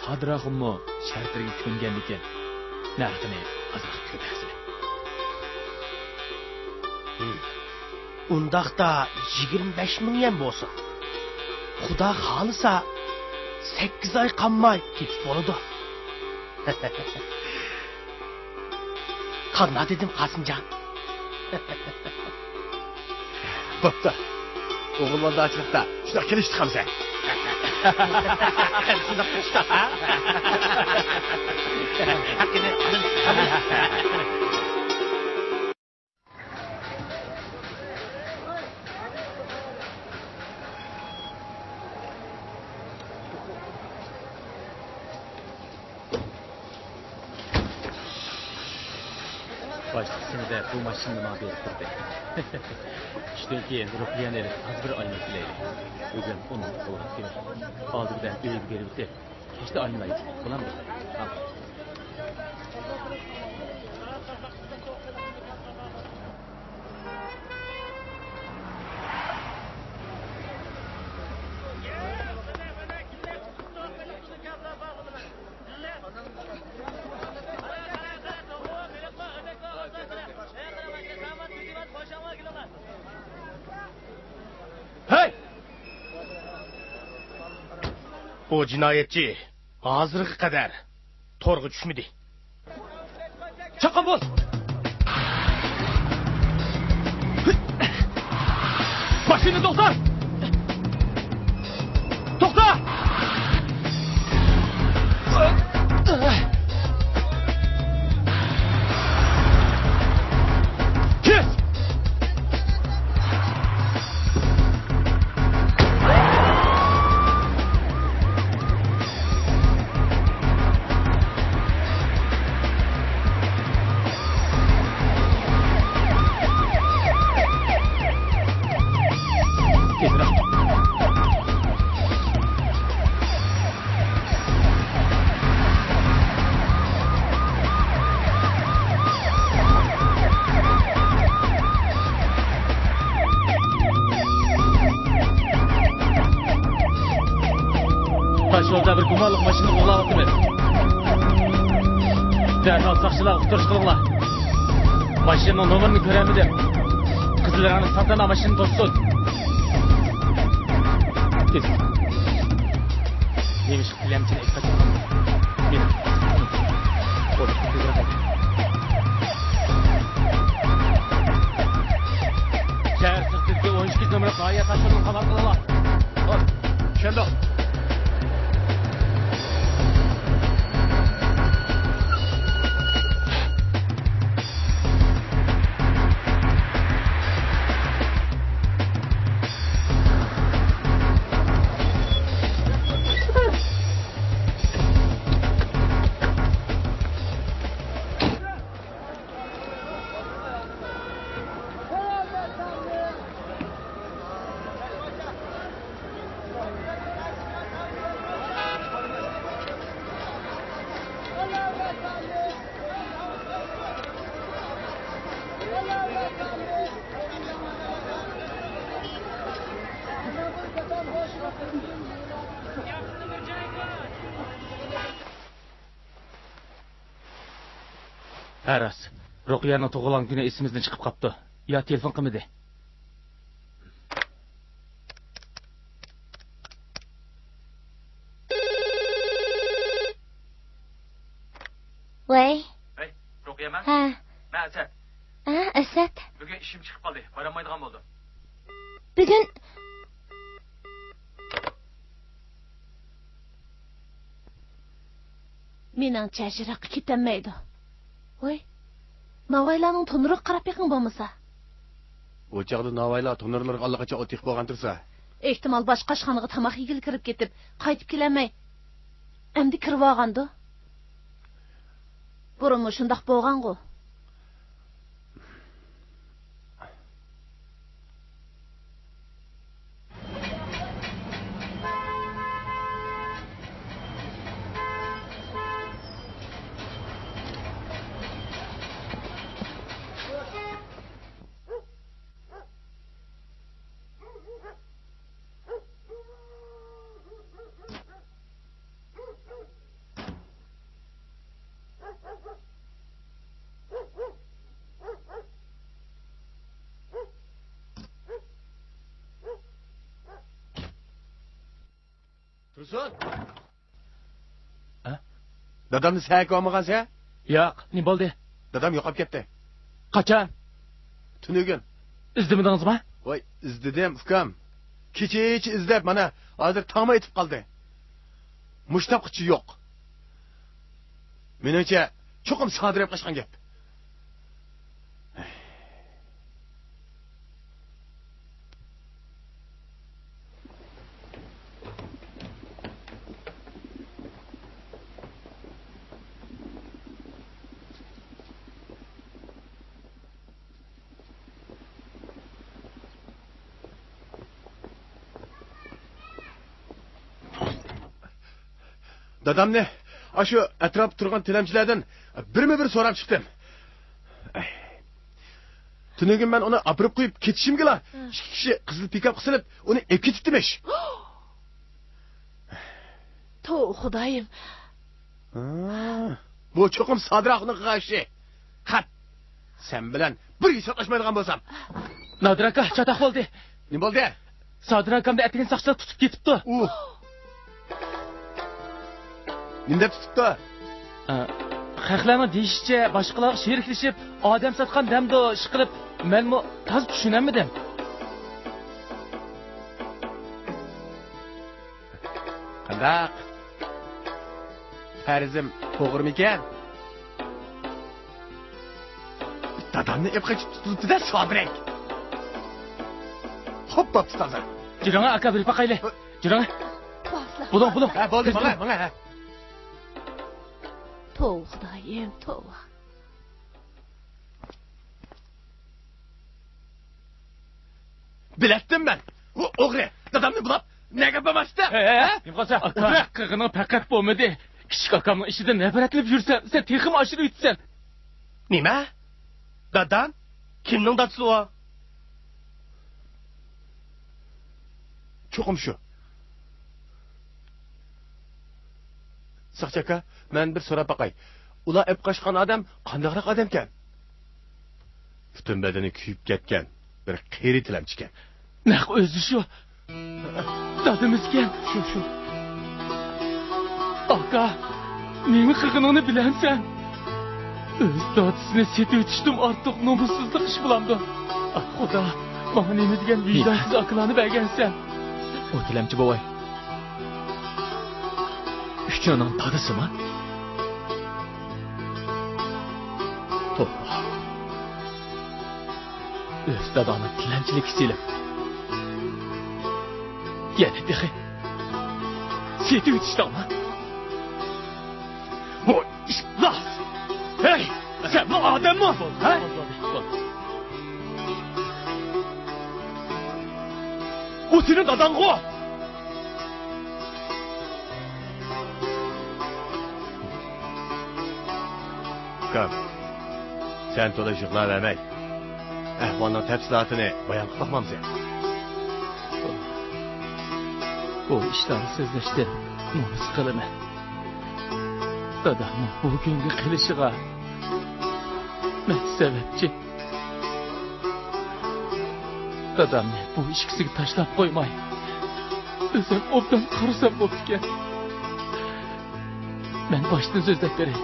سادىر ئاخۇنمۇ شەرتلىرىگە كۆنگەندىكىن، نەرخىنى ئازراق كۆتەرسىلە. ھىم. ئۇنداقتا يىگىرمە بەش مىڭ يۈەن بولسۇن. خۇدا خالىسا، سەككىز ئاي قالماي كېتىپ بولىدۇ. قانداق دېدىم، قاسىمجان؟ بوپتۇ. ئوغۇلۋالداچىلىقتا شۇنداق كېلىشتۇق ئەمىسە. شۇنداق قىلىشتۇق، ھە؟ ھەققىنى ئالىمىز. باشلىق سېنى دەپ بۇ ماشىنىنى ماڭا بېرىپ تۇردى. چۈشتىن كېيىن رۇقىيەنى ئېلىپ تازا بىر ئايلىنىپ كېلەيلى. بۈگۈن ئۇنىڭ تۇغۇلغان كۈنى. ئالدى بىلەن ئۆيگە بېرىۋېتىپ، كەچتە ئايلىنايلى. بولامدۇ؟ ھە. ھەي! بۇ جىنايەتچى ھازىرغا قەدەر تورغا چۈشمىدى. چاققان بول! سېنى توختار! توختا! كېس! تاشيولدا بىر گۇمانلىق ماشىنىنى قوغلاۋاتىمىز. دەرھال ساقچىلارغا ئۇقتۇرۇش قىلىڭلار. ماشىنىنىڭ نومۇرىنى كۆرەلمىدىم. قىزىل رەڭلىك سانتانا ماشىنىنى توسسۇن. تېز. نېمىشقا گىلەمچىنى ئېلىپ قاچىدىغان؟ مېنى. قول، تېزرەك ھەيدە. شەھەر سىرتىدىكى ئون ئىككى نومۇرلۇق ناھىيە تاشيولىنى قامال قىلىڭلار. ھوپ، چۈشەندۇق. ھە، راست. رۇقىيەنىڭ تۇغۇلغان كۈنى ئېسىمىزدىن چىقىپ قاپتۇ. يا تېلېفون قىلمىدى. ۋەي. ھەي، رۇقىيەمۇ؟ ھە. مەن ئەسەت. ھە، ئەسەت. بۈگۈن ئىشىم چىقىپ قالدى، بارالمايدىغان بولدۇم. بۈگۈن مېنىڭچە يىراققا كېتەلمەيدۇ. ۋاي، ناۋايلارنىڭ تونۇرىغا قاراپ بېقىڭ بولمىسا. ئۇ چاغدا ناۋايلار تونۇرلىرىغا ئاللىقاچان ئوت يېقىپ بولغان تۇرسا. ئېھتىمال باشقا ئاشخانىغا تاماق يېگىلى كىرىپ كېتىپ، قايتىپ كېلەلمەي، ئەمدى كىرىۋالغاندۇ. بۇرۇنمۇ شۇنداق بولغانغۇ. تۇرسۇن! ھە؟ دادامنى سەن ئەكىۋالمىغانسەن؟ ياق، نېمە بولدى؟ دادام يوقاپ كەتتى. قاچان؟ تۈنۈگۈن. ئىزدىمىدىڭىزمۇ؟ ۋاي، ئىزدىدىم، ئۇكام. كېچىچە ئىزدەپ، مانا، ھازىر تاڭمۇ ئېتىپ قالدى. مۇشۇ تاپقىچە يوق. مېنىڭچە، چوقۇم سادىر ئېلىپ قاچقان گەپ. دادامنى ئاشۇ ئەتراپتا تۇرغان تىلەمچىلەردىن بىرمۇ بىر سوراپ چىقتىم. ئەي. تۈنۈگۈن مەن ئۇنى ئاپىرىپ قويۇپ كېتىشىمگىلا، ھە، ئىككى كىشى قىزىل پىكاپقا سېلىپ، ئۇنى ئېلىپ كېتىپتىمىش. توۋا، خۇدايىم. ھا، بۇ چوقۇم سادىر ئاخۇننىڭ قىلغان ئىشى. قەت! سەن بىلەن بىر ھېسابلاشمايدىغان بولسام. نادىر ئاكا، چاتاق بولدى. نېمە بولدى؟ سادىر ئاكامنى ئەتىگەن ساقچىلار تۇتۇپ كېتىپتۇ. ئۇھ. نېمە دەپ تۇتۇپتۇ؟ ئە، خەقلەرنىڭ دېيىشىچە، باشقىلارغا شېرىكلىشىپ، ئادەم ساتقان دەمدۇ، ئىشقىلىپ، مەنمۇ تازا چۈشىنەلمىدىم. داق. پەرىزىم توغرىمىكەن؟ دادامنى ئېپ قېچىپ تۇتۇپتۇ-دە، سابىرەك. خوپ، بوپتۇ، تازا. جۈرۈڭە، ئاكا، بېرىپ باقايلى. جۈرۈڭە. بولۇڭ، بولۇڭ. ھە، بولدى، ماڭە، ماڭە، ھە. توۋا، خۇدايىم، توۋا. بىلەتتىم مەن. ئۇ ئوغرى دادامنى بۇلاپ نەگە بارماشتى؟ ھە، ھە، ھە؟ كىم قالسا؟ ئاكا، قىلغىنىڭ پەقەت بولمىدى. كىچىك ئاكامنىڭ ئىشىدىن نەپرەتلىنىپ يۈرسەم، سەن تېخىمۇ ئاشۇرۇۋېتىسەن. نېمە؟ دادام؟ كىمنىڭ دادىسى ئۇ؟ چوقۇم شۇ. ساقچى ئاكا، مەن بىر سوراپ باقاي. ئۇلار ئەپ قاچقان ئادەم قانداقراق ئادەمكەن؟ پۈتۈن بەدىنى كۆيۈپ كەتكەن بىر قېرى تىلەمچىكەن. نەق ئۆزى شۇ. دادىمىزكەن. شۇ، شۇ. ئاكا، نېمە قىلغىنىڭنى بىلەمسەن؟ ئۆز دادىسىنى سېتىۋېتىشتىن ئارتۇق نومۇسسىزلىق ئىش بولامدۇ؟ ئاھ، خۇدا، ماڭا نېمە دېگەن ۋىجدانسىز ئاكىلارنى بەرگەنسەن؟ ئۇ تىلەمچى بوۋاي ئۈچۈڭنىڭ دادىسىما؟ توۋا. ئۆز داداڭنى تىلەمچىلىككە سېلىپ، يەنە تېخى سېتىۋېتىشتىڭمۇ؟ ۋوي، ئىپلاس! ھەي، سەنمۇ ئادەممۇ؟ ھە؟ ئۇ سېنىڭ داداڭغۇ! ئۇكام، سەن تولا يىغلاۋەرمەي، ئەھۋالنىڭ تەپسىلاتىنى بايان قىلىپ باقمامسەن؟ بۇ ئىشلارنى سۆزلەشتىن نومۇس قىلىمەن. دادامنىڭ بۇ كۈنگە قېلىشىغا مەن سەۋەبچى. دادامنى بۇ ئىككىسىگە تاشلاپ قويماي، ئۆزۈم ئوبدان قارىسام بوپتىكەن. مەن باشتىن سۆزلەپ بېرەي.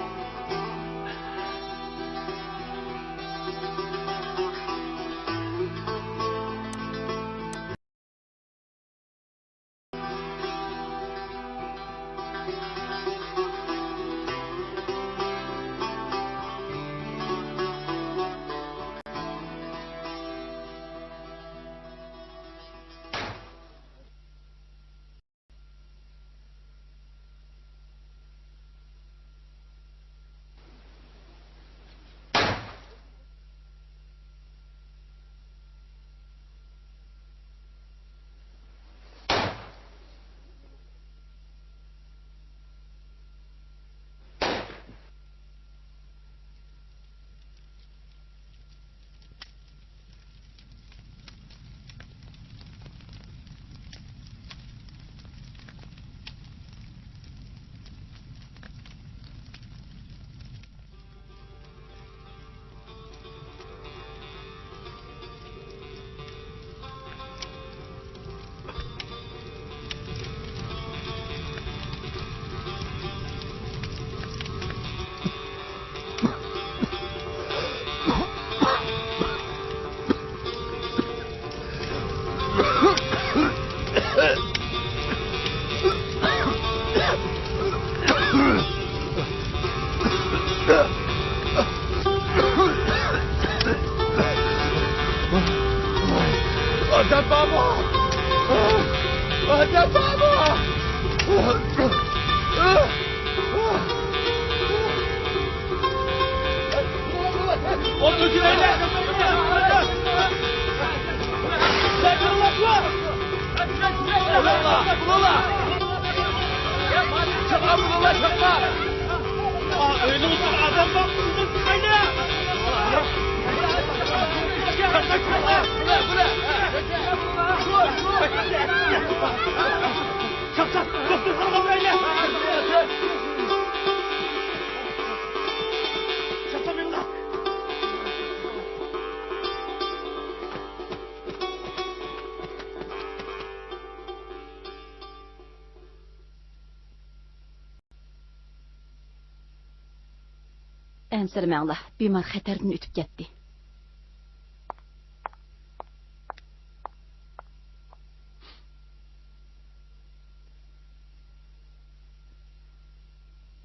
ئادەم بارمۇ؟ ئادەم بارمۇ؟ ئەنسىرىمەڭلار، بىمار خەتەردىن ئۆتۈپ كەتتى.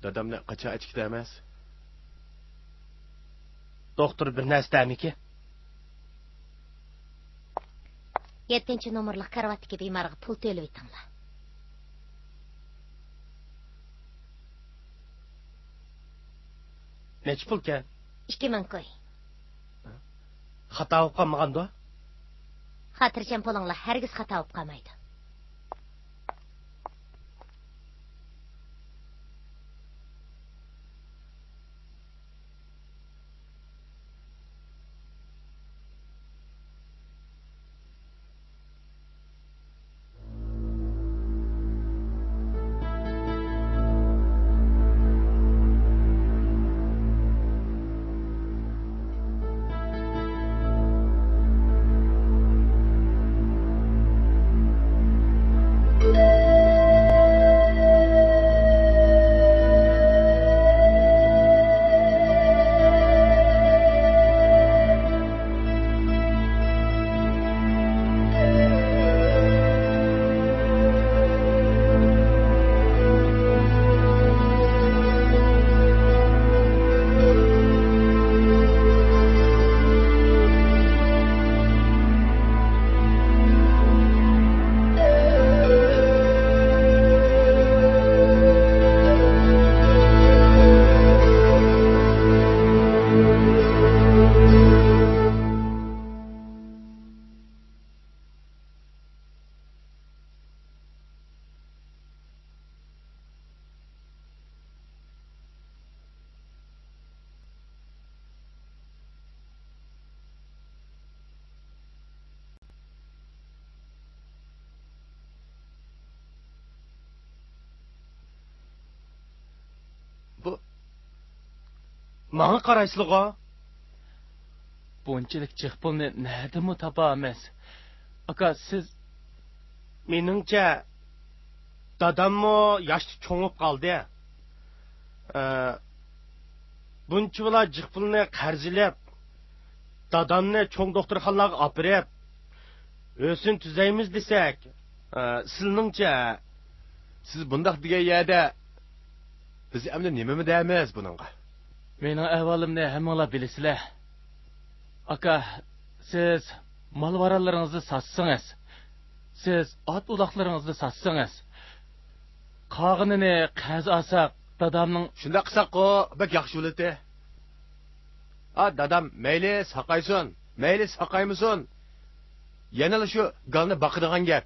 دادامنى قاچان ئەچىكىدە ئەمەس؟ دوختۇر بىر نەرسە دەمىكى؟ يەتتىنچى نومۇرلۇق كارىۋاتتىكى بىمارغا پۇل تۆلىۋېتىڭلار. نەچچە پۇلكەن؟ ئىككى مىڭ كوي. خاتا بولۇپ قالمىغاندۇ؟ خاتىرجەم بولۇڭلار، ھەرگىز خاتا بولۇپ قالمايدۇ. بۇ، ماڭا قارايسىلىغۇ؟ بۇنچىلىك جىق پۇلنى نەدىمۇ تاپامىز؟ ئاكا، سىز. مېنىڭچە، داداممۇ ياشتا چوڭ بولۇپ قالدى. ئە، بۇنچە بالا جىق پۇلنى قەرز ئېلىپ، دادامنى چوڭ دوختۇرخانىلارغا ئاپىرىپ، ھۆسن تۈزەيمىز دېسەك، ئە، سىلىنىڭچە؟ سىز بۇنداق دېگەن يەردە بىز ئەمدى نېمىمۇ دەيمىز بۇنىڭغا؟ مېنىڭ ئەھۋالىمنى ھەممىڭلار بىلىسىلەر. ئاكا، سىز مال-ۋارانلىرىڭىزنى ساتسىڭىز، سىز ئات-ئۇلاقلىرىڭىزنى ساتسىڭىز، قالغىنىنى قەرز ئالساق، دادامنىڭ. شۇنداق قىلساققۇ، بەك ياخشى بولاتتى. ئا، دادام مەيلى ساقايسۇن، مەيلى ساقايمىسۇن، يەنىلا شۇ گالنى باقىدىغان گەپ.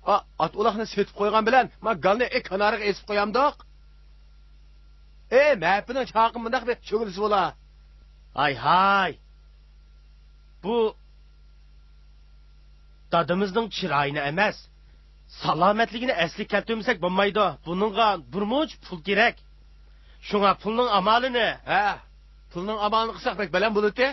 ئا، ئات-ئۇلاقنى سېتىپ قويغان بىلەن، ما گالنى ئى كانارغا ئېسىپ قويامدۇق؟ ئى، مەپىنىڭ چاقى مۇنداق بىر چۆگىلىسى بولا. ھاي، ھاي. بۇ دادىمىزنىڭ چىرايىنى ئەمەس، سالامەتلىكىنى ئەسلىگە كەلتۈرمىسەك بولمايدۇ. بۇنىڭغا بىر مۇنچە پۇل كېرەك. شۇڭا پۇلنىڭ ئامالىنى. ھە، پۇلنىڭ ئامالىنى قىلساق بەك بەلەن بولىدۇ.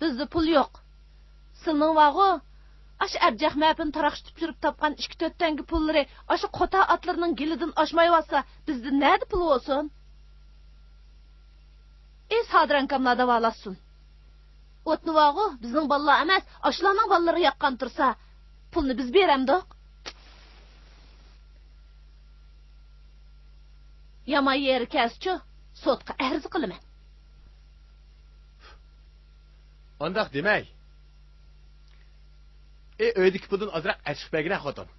بىزدە پۇل يوق. سىلىنىڭ بارغۇ؟ ئاشۇ ئەبجەق مەپىنى تاراقشىتىپ يۈرۈپ تاپقان ئىككى تۆت تەڭگە پۇللىرى ئاشۇ قوتا ئاتلىرىنىڭ گېلىدىن ئاشمايۋاتسا، بىزدە نەدە پۇل بولسۇن؟ ئى سادىر ئاكاملار داۋالاشسۇن. ئوتنى بارغۇ، بىزنىڭ بالىلار ئەمەس، ئاشۇلارنىڭ بالىلىرىغا ياققان تۇرسا، پۇلنى بىز بېرەمدۇق؟ يامان يېرى كەلسىچۇ، سوتقا ئەرز قىلىمەن. ئانداق دېمەي. ئى، ئۆيدىكى پۇلدىن ئازراق ئەچىقىپ بەرگىنە، خوتۇن.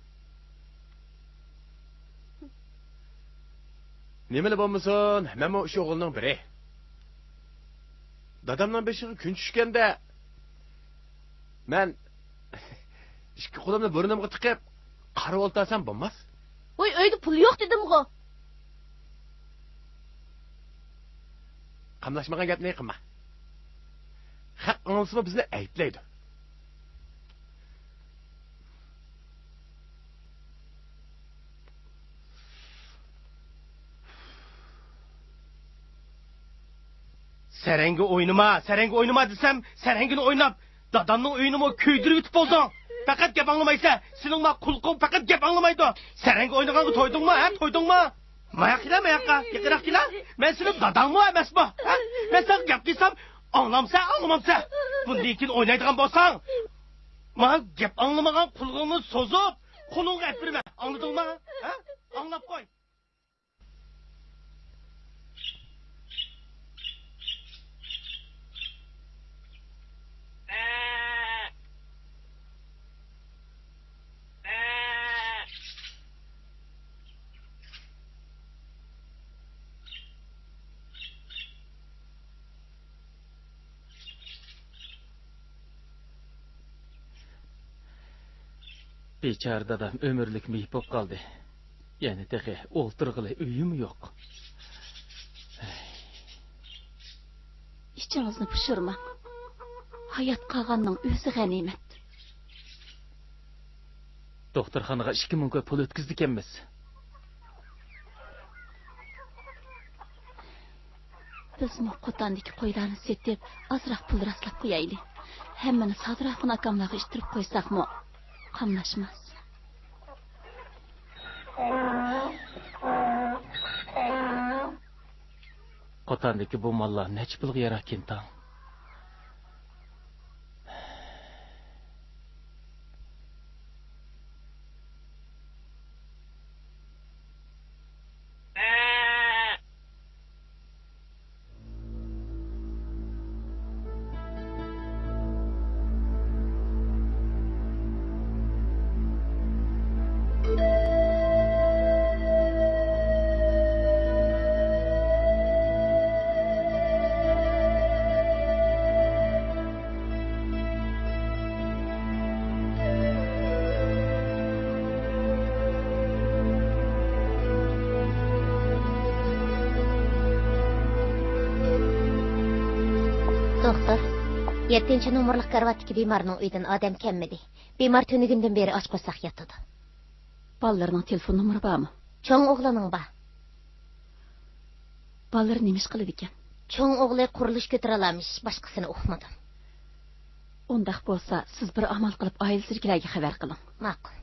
نېمىلا بولمىسۇن، مەنمۇ ئۈچ ئوغۇلنىڭ بىرى. دادامنىڭ بېشىغا كۈن چۈشكەندە، مەن ئىككى قولۇمنى بۇرنۇمغا تىقىپ، قاراپ ئولتۇرسام بولماس؟ ۋاي، ئۆيدە پۇل يوق دېدىمغۇ. قاملاشمىغان گەپنى قىلما. خەق ئاڭلىسىمۇ بىزنى ئەيىبلەيدۇ. سەرەڭگە ئوينىما، سەرەڭگە ئوينىما دېسەم، سەرەڭگىنى ئويناپ، دادامنىڭ ئۆيىنىمۇ كۆيدۈرۈۋېتىپ بولدۇڭ. پەقەت گەپ ئاڭلىمايسەن. سېنىڭ ما قۇلىقىڭ پەقەت گەپ ئاڭلىمايدۇ. سەرەڭگە ئوينىغانغا تويدۇڭمۇ، ھە، تويدۇڭمۇ؟ ماياق كېلە، ماياققا، يېقىنراق كېلە. مەن سېنىڭ داداڭمۇ ئەمەسمۇ، ھە؟ مەن ساڭا گەپ قىلسام، ئاڭلامسەن، ئاڭلىمامسەن؟ بۇندىن كېيىن ئوينايدىغان بولساڭ، ماڭا گەپ ئاڭلىمىغان قۇلىقىڭنى سوزۇپ، قولۇڭغا ئەپ بېرىمەن. ئاڭلىدىڭما؟ ھە؟ ئاڭلاپ قوي. بىچارە دادام ئۆمۈرلۈك مېيىپ بولۇپ قالدى. يەنە تېخى ئولتۇرغىلى ئۆيىمۇ يوق. ئىچىڭىزنى پۇشۇرماڭ. ھايات قالغاننىڭ ئۆزى غەنىيمەت. دوختۇرخانىغا ئىككى مىڭ كوي پۇل ئۆتكۈزىدىكەنمىز. بىزمۇ قوتاندىكى قويلارنى سېتىپ، ئازراق پۇل راسلاپ قويايلى. ھەممىنى سادىر ئاخۇن ئاكاملارغا ئىتتىرىپ قويساقمۇ قاملاشماس. قوتاندىكى بۇ ماللار نەچچە پۇلغا ياراكىن تاڭ؟ دوختۇر، يەتتىنچى نومۇرلۇق كارىۋاتتىكى بىمارنىڭ ئۆيىدىن ئادەم كەلمىدى. بىمار تۈنۈگۈندىن بېرى ئاچ قورساق ياتىدۇ. بالىلىرىنىڭ تېلېفون نومۇرى بارمۇ؟ چوڭ ئوغلىنىڭ بار. بالىلىرى نېمە ئىش قىلىدىكەن؟ چوڭ ئوغلى قۇرۇلۇش كۆتۈرەلەرمىش، باشقىسىنى ئۇقمىدىم. ئۇنداق بولسا، سىز بىر ئامال قىلىپ ئائىلىسىدىكىلەرگە خەۋەر قىلىڭ. ماقۇل.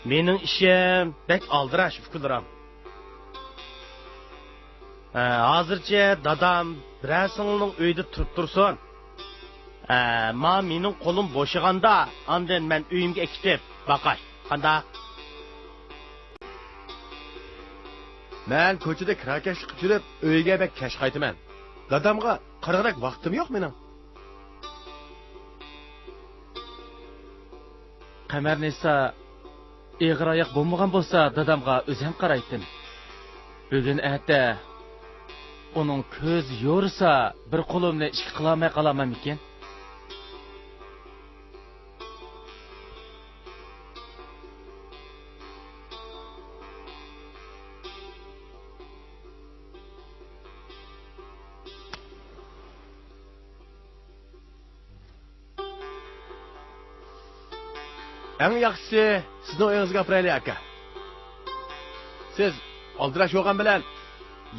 مېنىڭ ئىشىم بەك ئالدىراش، ئۇكىلىرىم. ھە، ھازىرچە دادام بىرەر سىڭلىنىڭ ئۆيىدە تۇرۇپ تۇرسۇن. ھە، ما مېنىڭ قولۇم بوشىغاندا، ئاندىن مەن ئۆيۈمگە ئەكېتىپ باقاي. قانداق؟ مەن كوچىدا كىراكەشلىككە چۈشۈپ، ئۆيگە بەك كەچ قايتىمەن. دادامغا قارىغۇدەك ۋاقتىم يوق مېنىڭ. قەمەرنىسا ئېغىر ئاياق بولمىغان بولسا، دادامغا ئۆزۈم قارايتتىم. بۈگۈن ئەتە ئۇنىڭ كۆزى يورۇسا، بىر قولۇمنى ئىككى قىلالماي قالامەنمىكىن؟ ئەڭ ياخشىسى، سىزنىڭ ئۆيىڭىزگە ئاپىرايلى، ئاكا. سىز ئالدىراش بولغان بىلەن،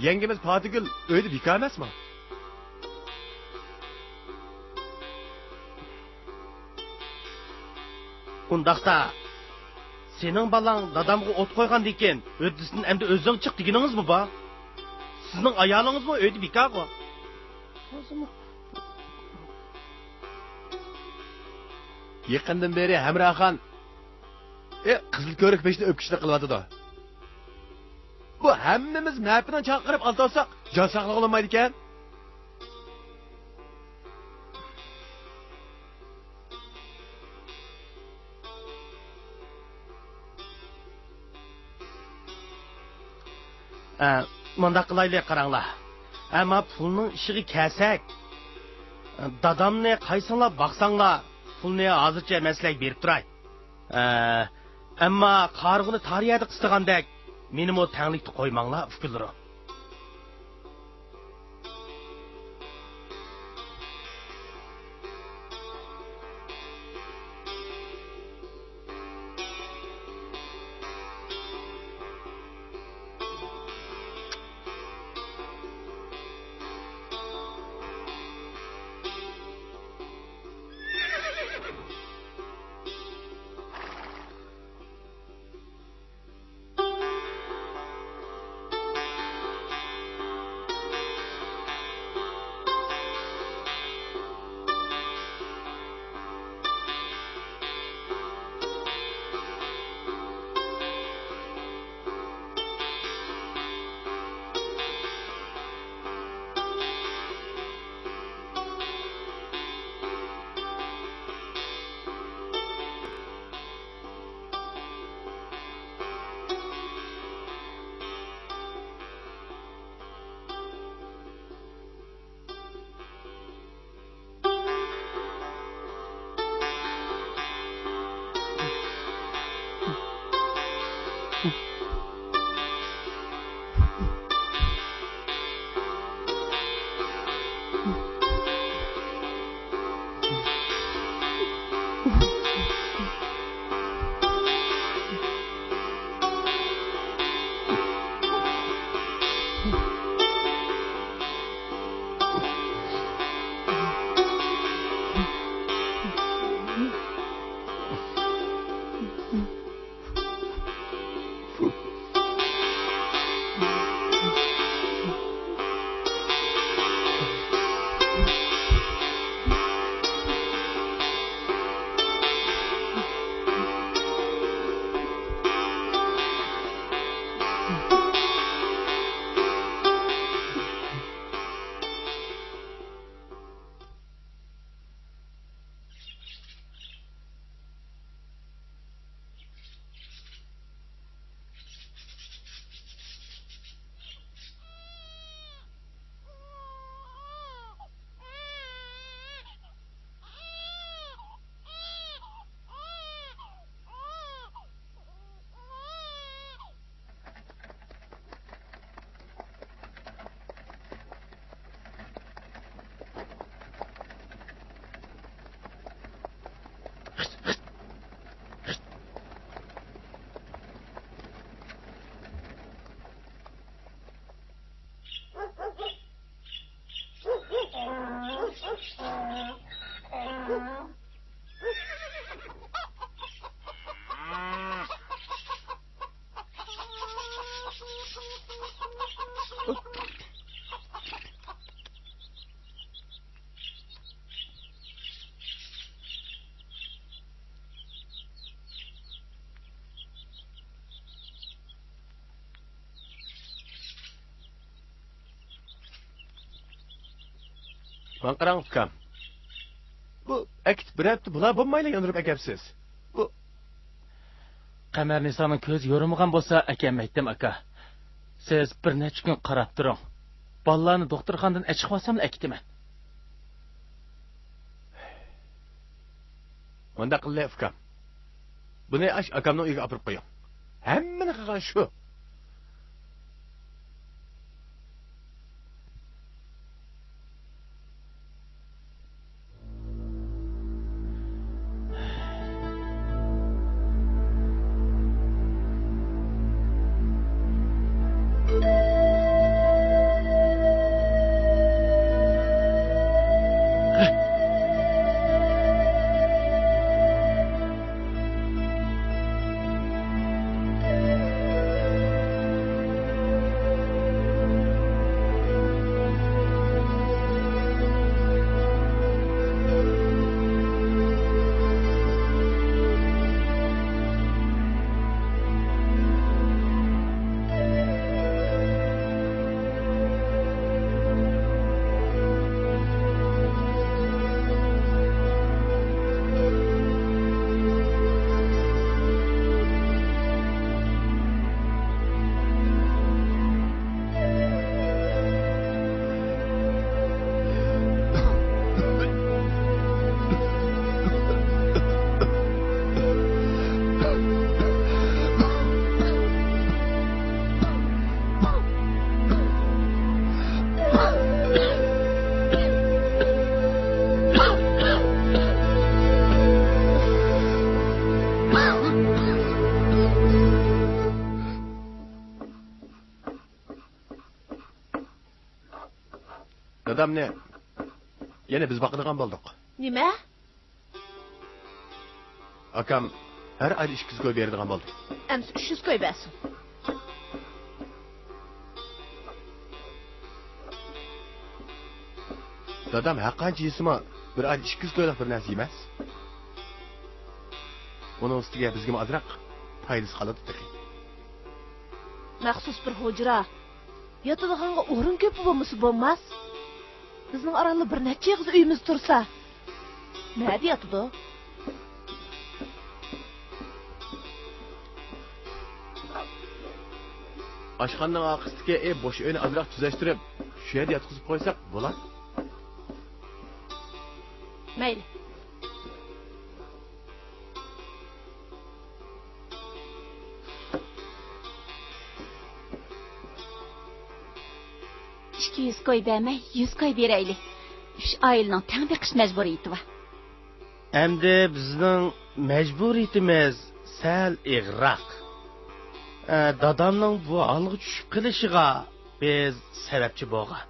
يەڭگىمىز پاتىگۈل ئۆيدە بىكار ئەمەسمۇ؟ ئۇنداقتا، سېنىڭ بالاڭ دادامغا ئوت قويغاندىن كېيىن ھۆددىسىدىن ئەمدى ئۆزۈڭ چىق دېگىنىڭىزمۇ بار؟ سىزنىڭ ئايالىڭىزمۇ ئۆيدە بىكارغۇ. يېقىندىن بېرى ھەمراخان، ئى، قىزىل كۆۋرۈك بېشىدا ئۆپكىچىلىك قىلىۋاتىدۇ. بۇ ھەممىمىز مەپىنىڭ چاقىرىپ ئالتۇرساق، جان ساقلىغىلى بولمايدىكەن. ئە، مۇنداق قىلايلى، قاراڭلار. ئەمما پۇلنىڭ ئىشىغا كەلسەك، دادامنى قايسىڭلار باقساڭلار، پۇلنى ھازىرچە مەن سىلەرگە بېرىپ تۇراي. ئە، ئەمما قارىغۇنى تار يەردە قىستىغاندەك، مېنىمۇ تەڭلىكتە قويماڭلار، ئۇكىلىرىم. ماڭا قاراڭ، ئۇكام. بۇ ئەكېتىپ بىر ھەپتە بولا بولمايلا ياندۇرۇپ ئەكەپسىز. بۇ قەمەرنىسانىڭ كۆزى يورۇمىغان بولسا ئەكەلمەيتتىم، ئاكا. سىز بىر نەچچە كۈن قاراپ تۇرۇڭ. بالىلارنى دوختۇرخانىدىن ئەچىقىۋالساملا ئەكېتىمەن. مۇنداق قىللى، ئۇكام. بۇنى ئاش ئاكامنىڭ ئۆيىگە ئاپىرىپ قويۇڭ. ھەممىنى قىلغان شۇ. دادامنى يەنە بىز باقىدىغان بولدۇق. نېمە؟ ئاكام ھەر ئايدا ئىككى يۈز كوي بېرىدىغان بولدى. ئەمسە ئۈچ يۈز كوي بەرسۇن. دادام ھەر قانچە يېسىمۇ، بىر ئايدا ئىككى يۈز كويلۇق بىر نەرسە يېمەس. ئۇنىڭ ئۈستىگە بىزگىمۇ ئازراق پايدىسى قالىدۇ تېخى. مەخسۇس بىر ھۇجرا، ياتىدىغانغا ئورۇن كۆپى بولمىسا بولماس. بىزنىڭ ئارانلا بىر نەچچە ئېغىز ئۆيىمىز تۇرسا، نەدە ياتىدۇ؟ ئاشخانىنىڭ ئارقىسىدىكى ئى بوش ئۆينى ئازراق تۈزەشتۈرۈپ، شۇ يەردە ياتقۇزۇپ قويساق بولار. مەيلى. ئىككى يۈز كوي بەرمەي، يۈز كوي بېرەيلى. ئۈچ ئائىلىنىڭ تەڭ بېقىش مەجبۇرىيىتى بار. ئەمدى بىزنىڭ مەجبۇرىيىتىمىز سەل ئېغىرراق. ئە، دادامنىڭ بۇ ھالغا چۈشۈپ قېلىشىغا بىز سەۋەبچى بولغان.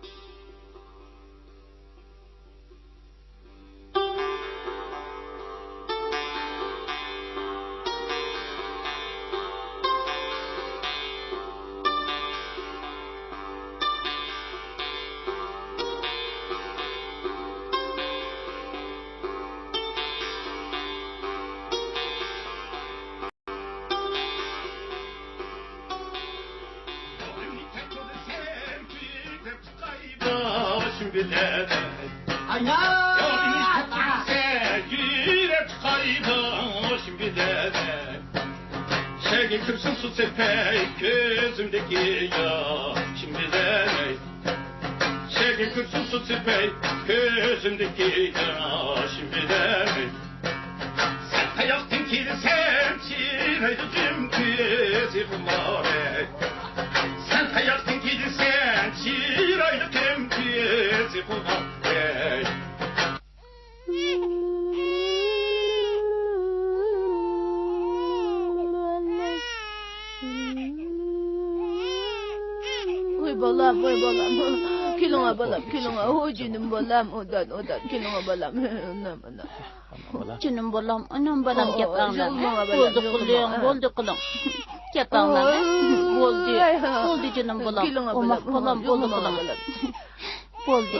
باشىم بىلەن. ئايا! يولىنى كەتمىسە، يۈرەك چىقايدۇ باشىم بىلەن. شەگە كىرسۇن سۇ سېپەي، كۆزۈمدىكى ياشىم بىلەن. شەگە كىرسۇن سۇ سېپەي، كۆزۈمدىكى ياشىم بىلەن. سەن قاياقتىن كېلىسەن، چىرايلىقىم كۆزى قۇلارەك. سەن قاياقتىن كېلىسەن، چىرايلىقىم كۆزى قۇلارەك. ۋاي بالام، ۋاي بالام. كېلىڭە بالام، كېلىڭە. ھو جېنىم بالام، ئودان، ئودان. كېلىڭە بالام. ئانام، ئانام. جېنىم بالام، ئانام بالام، كەپەڭلەر. بولدى قىلىڭ، بولدى قىلىڭ. كەپەڭلەر. بولدى، بولدى جېنىم بالام. ئوماق بالام، بولدى قىلىڭ. بولدى.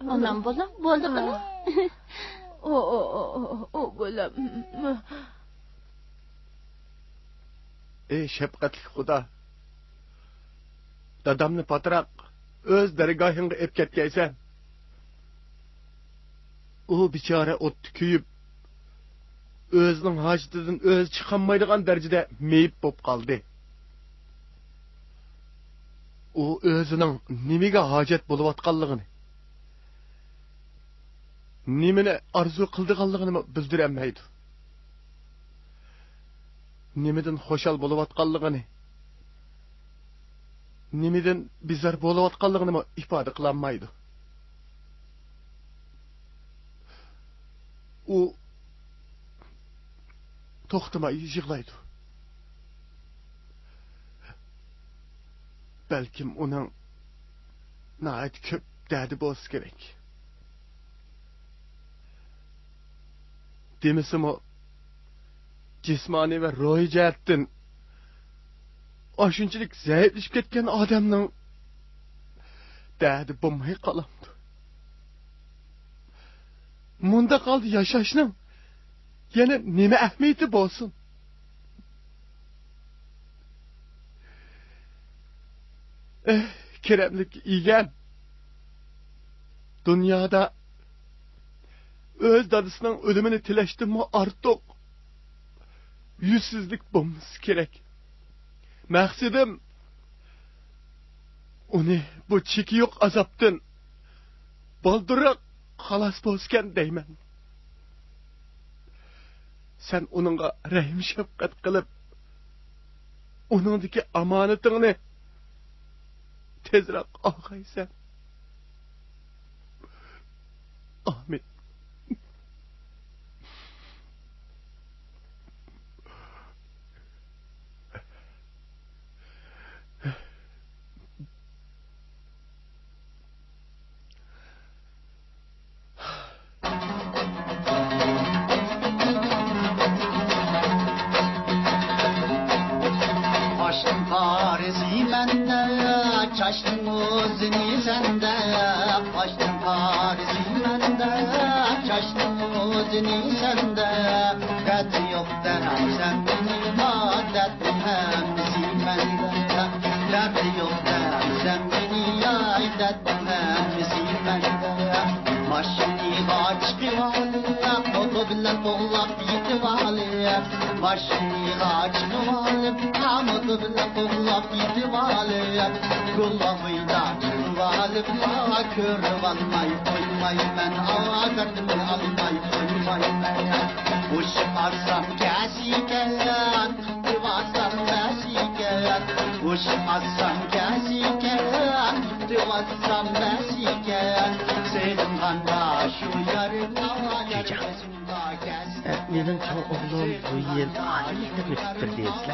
ئانام بالام، بولدى قىلىڭ. ئو، ئو، ئو، ئو، ئو، بالام. ئەي شەپقەتلىك خۇدا! دادامنى پاتراق ئۆز دەرگاھىڭغا ئېلىپ كەتكەيسەن. ئۇ بىچارە ئوتتا كۆيۈپ، ئۆزىنىڭ ھاجىتىدىن ئۆزى چىقالمايدىغان دەرىجىدە مېيىپ بولۇپ قالدى. ئۇ ئۆزىنىڭ نېمىگە ھاجەت بولۇۋاتقانلىقىنى، نېمىنى ئارزۇ قىلىدىغانلىقىنىمۇ بىلدۈرەلمەيدۇ. نېمىدىن خۇشال بولۇۋاتقانلىقىنى، نېمىدىن بىزار بولۇۋاتقانلىقىنىمۇ ئىپادە قىلالمايدۇ. ئۇ توختىماي يىغلايدۇ. بەلكىم ئۇنىڭ ناھايىتى كۆپ دەردى بولسا كېرەك. دېمىسىمۇ، جىسمانىي ۋە روھىي جەھەتتىن ئاشۇنچىلىك زەئىپلىشىپ كەتكەن ئادەمنىڭ دەردى بولماي قالامدۇ؟ مۇنداق ھالدا ياشاشنىڭ يەنە نېمە ئەھمىيىتى بولسۇن؟ ئېھ، كېرەملىك ئىگەم! دۇنيادا ئۆز دادىسىنىڭ ئۆلۈمىنى تىلەشتىنمۇ ئارتۇق يۈزسىزلىك بولمىسا كېرەك. مەقسىتىم، ئۇنى بۇ چېكى يوق ئازابتىن بالدۇرراق خالاس بولسىكەن دەيمەن. سەن ئۇنىڭغا رەھىم-شەپقەت قىلىپ، ئۇنىڭدىكى ئامانىتىڭنى تېزرەك ئالغايسەن. ئامىن. چاچنىڭ ئۆزىنى سەندە، قاشنىڭ قارىسى مەندە، چاچنىڭ ئۆزىنى سەندە، دەردى يوق دەرسەن مېنى، دەردنىڭ ھەممىسى مەندە، دەردى يوق دەرسەن مېنى، ئاي، دەردنىڭ ھەممىسى مەندە. ماشىنىغا چىقىۋالىپ، موتور بىلەن توغلاپ يېتىۋالىپ، ماشىنىغا چىقىۋالىپ، موتور بىلەن توغلاپ يېتىۋالىپ، گۇللا بويىدا تۇرۇۋالىپ، كۆرۈۋالماي قويمايمەن، ئاۋا دەردىمنى ئالماي قويمايمەن. ئۇششۇق ئاتسام كەسىكەن، تۇتۇۋالسام بەسىكەن، ئۇششۇق ئاتسام كەسىكەن، تۇتۇۋالسام بەسىكەن، سېغىنغاندا شۇ يارىم ئاۋا. جىجاڭ. ئە، مېنىڭ چوڭ ئوغلۇم بۇ يىل ئالىي مەكتەپنى پۈتتۈردى دېسىلە.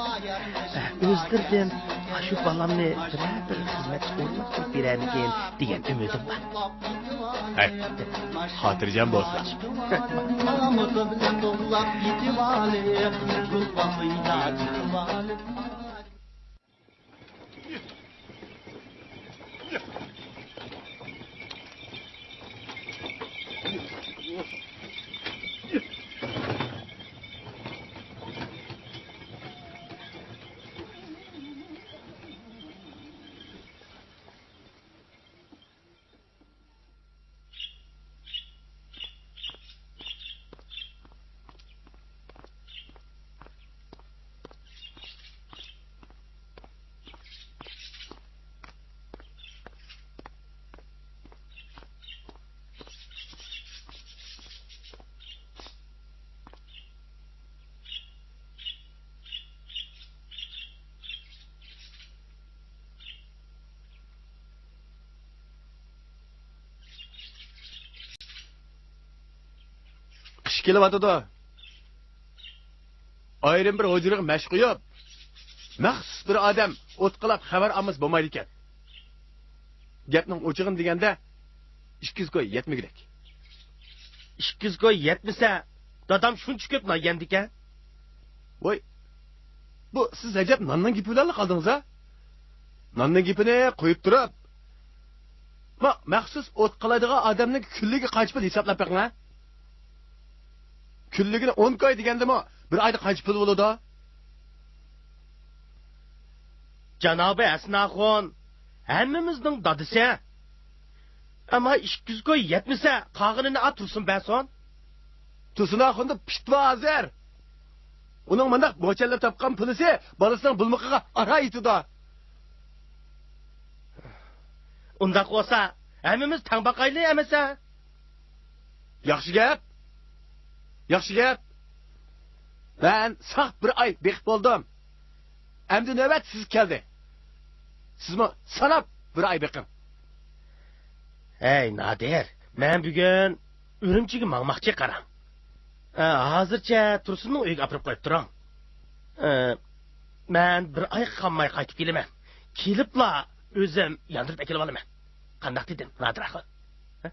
ئە، ئۆزلىرىدىن ئاشۇ بالامنى بىرەر بىر خىزمەتكە ئورۇنلاشتۇرۇپ بېرەرمىكىن دېگەن ئۈمىدىم بار. ھەي، خاتىرجەم بولسا. قىش كېلىۋاتىدۇ. ئايرىم بىر ھۇجرىغا مەش قويۇپ، مەخسۇس بىر ئادەم ئوت قالاپ خەۋەر ئالمىسا بولمايدىكەن. گەپنىڭ ئوچۇقىنى دېگەندە، ئىككى يۈز كوي يەتمىگۈدەك. ئىككى يۈز كوي يەتمىسە، دادام شۇنچە كۆپ نان يەمدىكەن. ۋاي، بۇ سىز ئەجەب ناننىڭ گېپى بىلەنلا قالدىڭىز ھە؟ ناننىڭ گېپىنى قويۇپ تۇرۇپ، ما، مەخسۇس ئوت قالايدىغان ئادەمنىڭ كۈنلۈكى قانچە پۇل ھېسابلاپ بېقىڭ ھە؟ كۈنلۈكىنى ئون كوي دېگەندىمۇ بىر ئايدا قانچە پۇل بولىدۇ؟ جانابى ھەسەن ئاخۇن، ھەممىمىزنىڭ دادىسى. ئەمما ئىككى يۈز كوي يەتمىسە، قالغىنىنى ئا تۇرسۇن بەرسۇن. تۇرسۇن ئاخۇندا پىت بار ھازىر. ئۇنىڭ مۇنداق مۆچەرلەپ تاپقان پۇلىسى بالىسىنىڭ بۇلمىقىغا ئاران يېتىدۇ. ئۇنداق بولسا، ھەممىمىز تەڭ باقايلى ئەمىسە. ياخشى گەپ. ياخشى گەپ. مەن ساق بىر ئاي بېقىپ بولدۇم. ئەمدى نۆۋەت سىز كەلدى. سىزمۇ ساناپ بىر ئاي بېقىڭ. ھەي، نادىر، مەن بۈگۈن ئۈرۈمچىگە ماڭماقچى، قاراڭ. ئە، ھازىرچە تۇرسۇننىڭ ئۆيىگە ئاپىرىپ قويۇپ تۇرۇڭ. ئە، مەن بىر ئايغا قالماي قايتىپ كېلىمەن. كېلىپلا ئۆزۈم ياندۇرۇپ ئەكېلىۋالىمەن. قانداق دېدىم، نادىر ئاخۇن؟ ھە؟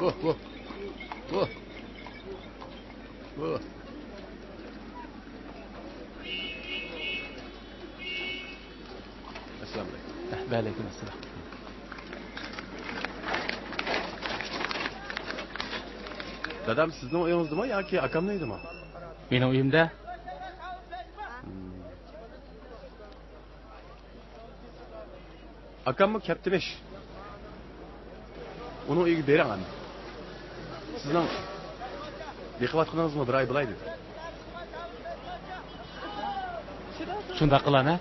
ۋوھ، ۋوھ. ۋوھ. ۋوھ. ئەسسالامۇ ئەلەيكۇم. ۋەئەلەيكۇم ئەسسالام. دادام سىزنىڭ ئۆيىڭىزدىمۇ ياكى ئاكامنىڭ ئۆيىدىمۇ؟ مېنىڭ ئۆيۈمدە. ھىم. ئاكاممۇ كەپتىمىش. ئۇنىڭ ئۆيىگە بېرىڭ ئەمدى. سىزنىڭ بېقىۋاتقىنىڭىزمۇ بىر ئاي بولاي دېدى. شۇنداق قىلامەن.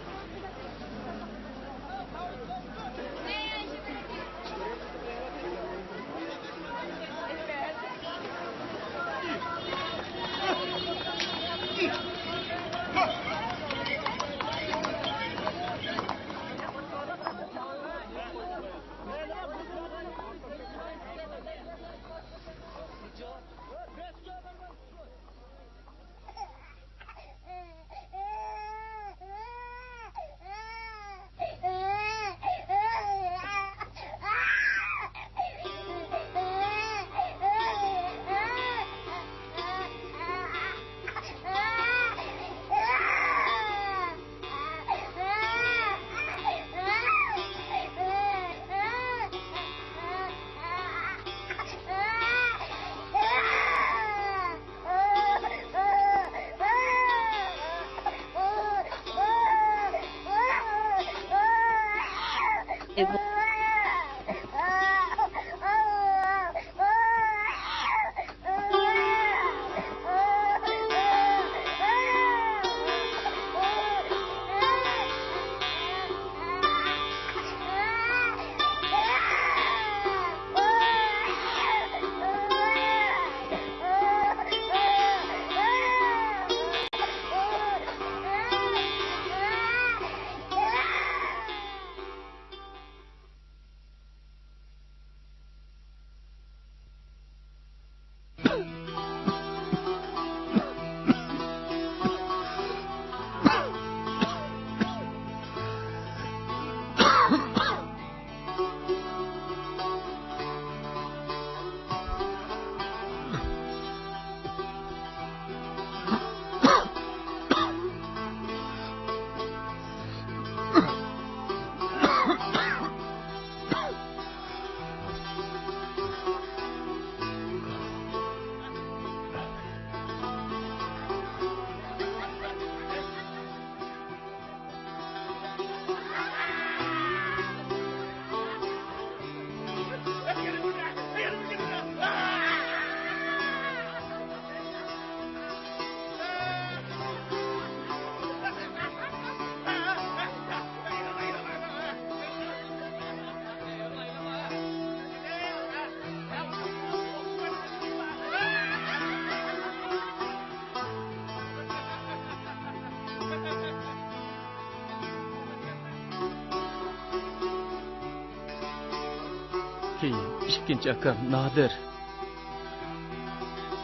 كېيىن ئىككىنچى ئاكام نادىر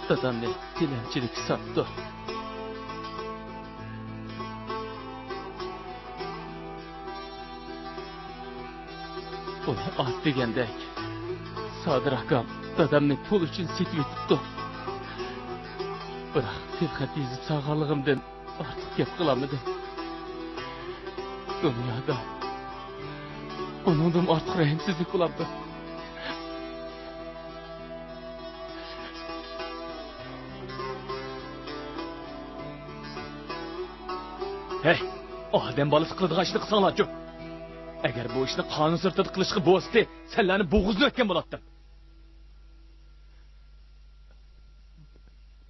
دادامنى تىلەمچىلىككە ساتتى. ئۇنى ئاز دېگەندەك سادىر ئاكام دادامنى پۇل ئۈچۈن سېتىۋېتىپتۇ. بىراق تىلخەت يېزىپ سالغانلىقىمدىن ئارتۇق گەپ قىلالمىدىم. دۇنيادا ئۇنىڭدىنمۇ ئارتۇق رەھىمسىزلىك بولامدۇ؟ ھەي، ئادەم بالىسى قىلىدىغان ئىشنى قىلساڭلارچۇ! ئەگەر بۇ ئىشنى قانۇن سىرتىدا قىلىشقا بولسىتى، سەنلەرنى بوغۇزدىن ئۆتكەن بولاتتىم.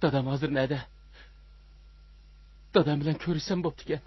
دادام ھازىر نەدە؟ دادام بىلەن كۆرۈشسەم بوپتىكەن.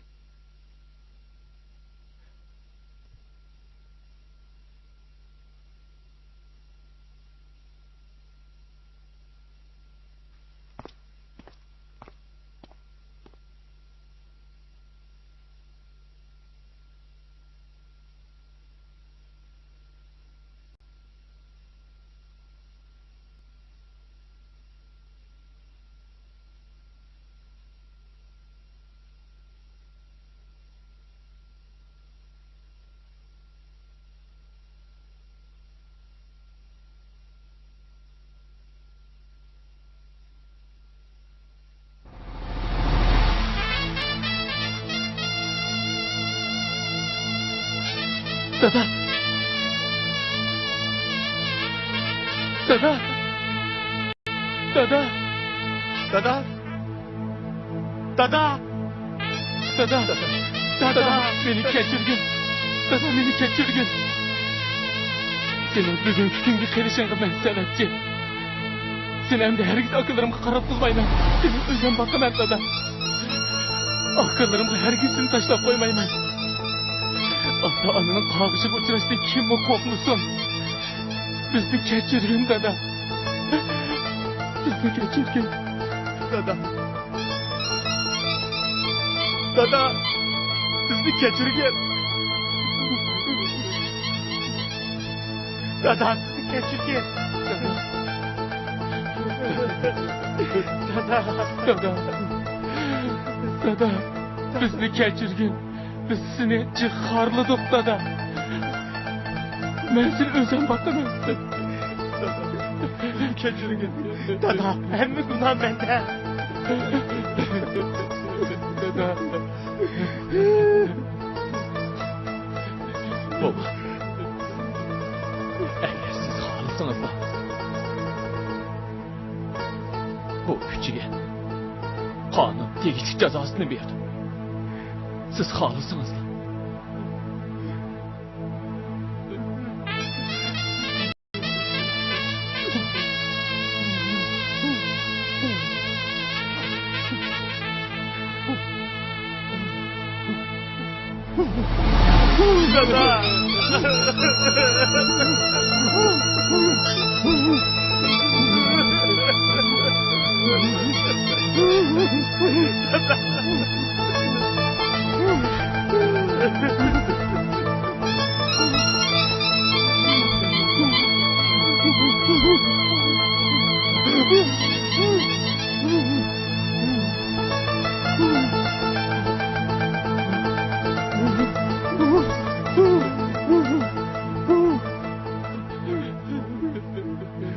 دادا! دادا! دادا! دادا! دادا! دادا! دادا! مېنى كەچۈرگىن! دادا، مېنى كەچۈرگىن! سېنىڭ بۈگۈنكى كۈنگە قېلىشىڭغا مەن سەۋەبچى. سېنى ئەمدى ھەرگىز ئاكىلىرىمغا قاراتقۇزمايمەن. سېنى ئۆزۈم باقىمەن، دادا. ئاكىلىرىمغا ھەرگىز سېنى تاشلاپ قويمايمەن. ئاتا-ئانىنىڭ قاغىشىغا ئۇچراشتىن كىممۇ قورقمىسۇن. بىزنى كەچۈرگىن، دادا. بىزنى كەچۈرگىن. دادا. دادا. بىزنى كەچۈرگىن. دادا، بىزنى كەچۈرگىن. دادا. دادا. دادا. دادا. بىزنى كەچۈرگىن. بىز سېنى جىق خارلىدۇق، دادا. مەن سېنى ئۆزۈم باقىمەن. كەچۈرگىن. دادا، ھەممە گۇناھ مەندە. دادا. بوۋا. ئەگەر سىز خالىسىڭىزلا، بۇ ئۈچىگە قانۇن تېگىشلىك جازاسىنى بېرىدۇ. سىز خالىسىڭىزلا.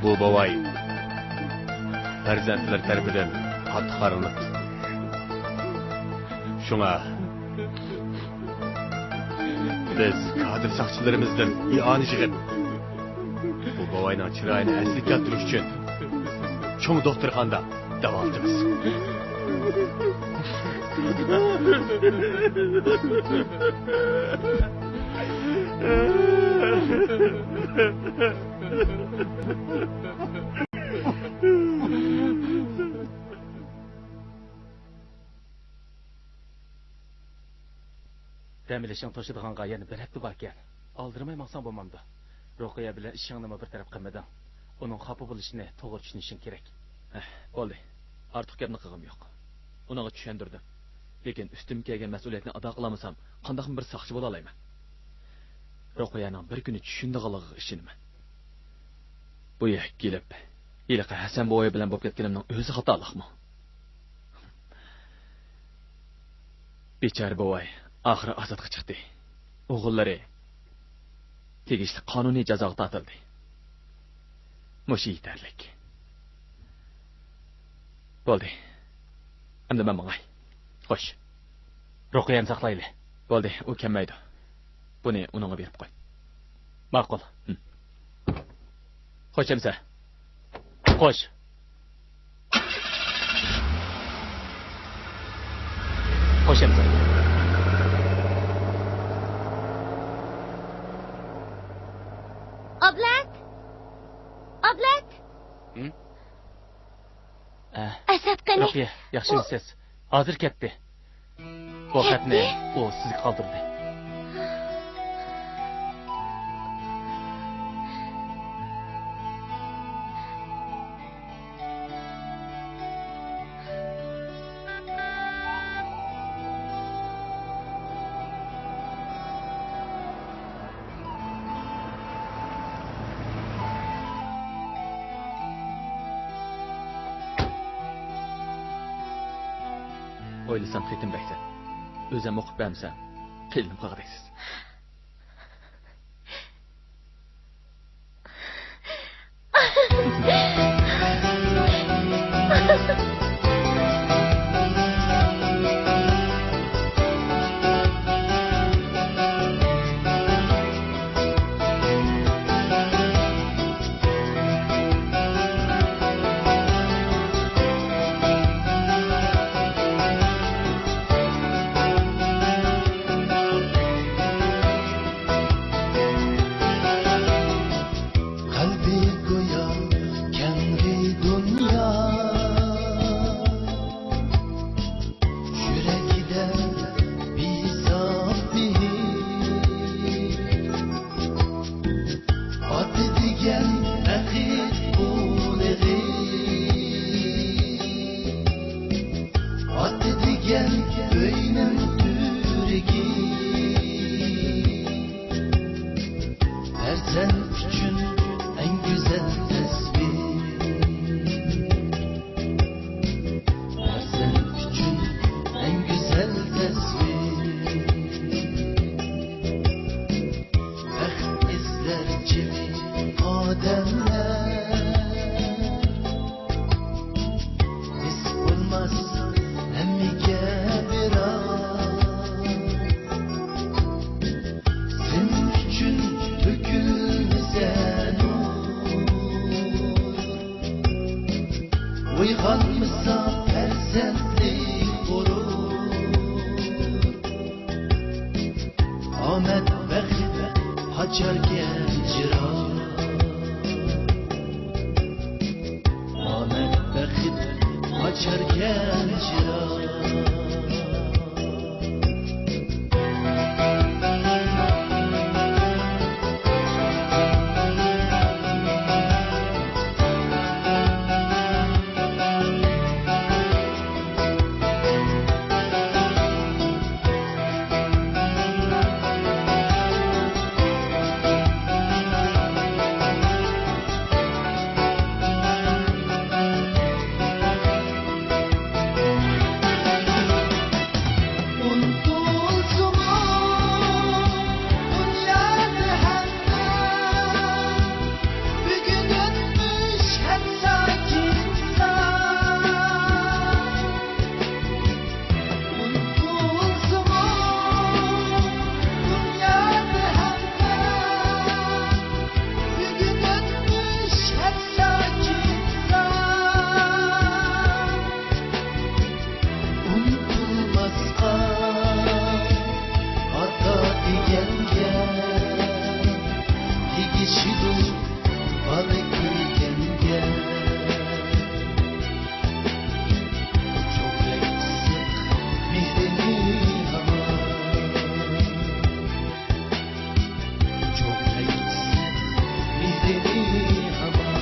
بۇ بوۋاي پەرزەنتلىرى تەرىپىدىن قاتتىق خارلىنىپتۇ. شۇڭا بىز كادىر ساقچىلىرىمىزدىن ئىئانە يىغىپ، بۇ بوۋاينىڭ چىرايىنى ئەسلىگە كەلتۈرۈش ئۈچۈن چوڭ دوختۇرخانىدا داۋالىتىمىز. دەم ئېلىشىڭ توشىدىغانغا يەنە بىر ھەپتە باركەن. ئالدىرىماي ماڭساڭ بولمامدۇ؟ رۇقىيە بىلەن ئىشىڭنىمۇ بىر تەرەپ قىلمىدىڭ. ئۇنىڭ خاپا بولۇشىنى توغرا چۈشىنىشىڭ كېرەك. ھە، بولدى. ئارتۇق گەپنى قىلغۇم يوق. ئۇنىڭغا چۈشەندۈردۈم. لېكىن ئۈستۈمگە كەلگەن مەسئۇلىيەتنى ئادا قىلالمىسام، قانداقمۇ بىر ساقچى بولالايمەن؟ رۇقىيەنىڭ بىر كۈنى چۈشىنىدىغانلىقىغا ئىشىنىمەن. بۇ يەرگە كېلىپ، ھېلىقى ھەسەن بوۋاي بىلەن بولۇپ كەتكىنىمنىڭ ئۆزى خاتالىقمۇ؟ بىچارە بوۋاي ئاخىرى ئازادقا چىقتى. ئوغۇللىرى تېگىشلىك قانۇنىي جازاغا تارتىلدى. مۇشۇ يېتەرلىك. بولدى. ئەمدى مەن ماڭاي. خوش. رۇقىيەنى ساقلايلى. بولدى، ئۇ كەلمەيدۇ. بۇنى ئۇنىڭغا بېرىپ قوي. ماقۇل. ھىم. خوش ئەمىسە. خوش. خوش ئەمىسە. ئابلەت! ئابلەت! ھىم؟ ئە، ئەسەت قېنى؟ رۇقىيە، ياخشىمۇسىز؟ ھازىر كەتتى. بۇ خەتنى ئۇ سىزگە قالدۇردى. ئويلىسام خېتىم بەكسەت. ئۆزۈم ئوقۇپ بەرمىسەم، قىينىلىپ قالغۇدەكسىز. ئۆينىڭ تۈۋرۈكى، پەرزەنت ئۈچۈن ئەڭ گۈزەل تەسۋىر. پەرزەنت ئۈچۈن ئەڭ گۈزەل تەسۋىر. بەخت ئىزلەر جىمى ئادەملەر، ھېس بولماس ھەممىگە بىراق. سېنىڭ ئۈچۈن تۆكۈلمىسە نۇر، ئويغانمىسا پەرزەنتلىك غۇرۇر. ئامەت بەخت قاچاركەن جىراق. ئامەت بەخت قاچاركەن جىراق. ئۇنتۇلسىمۇ دۇنيادا ھەممە، بۈگۈن ئۆتمۈش ھەتتا كېيىنسا. ئۇنتۇلسىمۇ دۇنيادا ھەممە، بۈگۈن ئۆتمۈش ھەتتا كېيىنسا. ئۇنتۇلماسقا ئاتا دېگەنگە تېگىشىدۇ بالا كۆرگەنگە. چوغدەك ئىسسىق مېھرىنى ھامان، چوغدەك ئىسسىق مېھرىنى ھامان.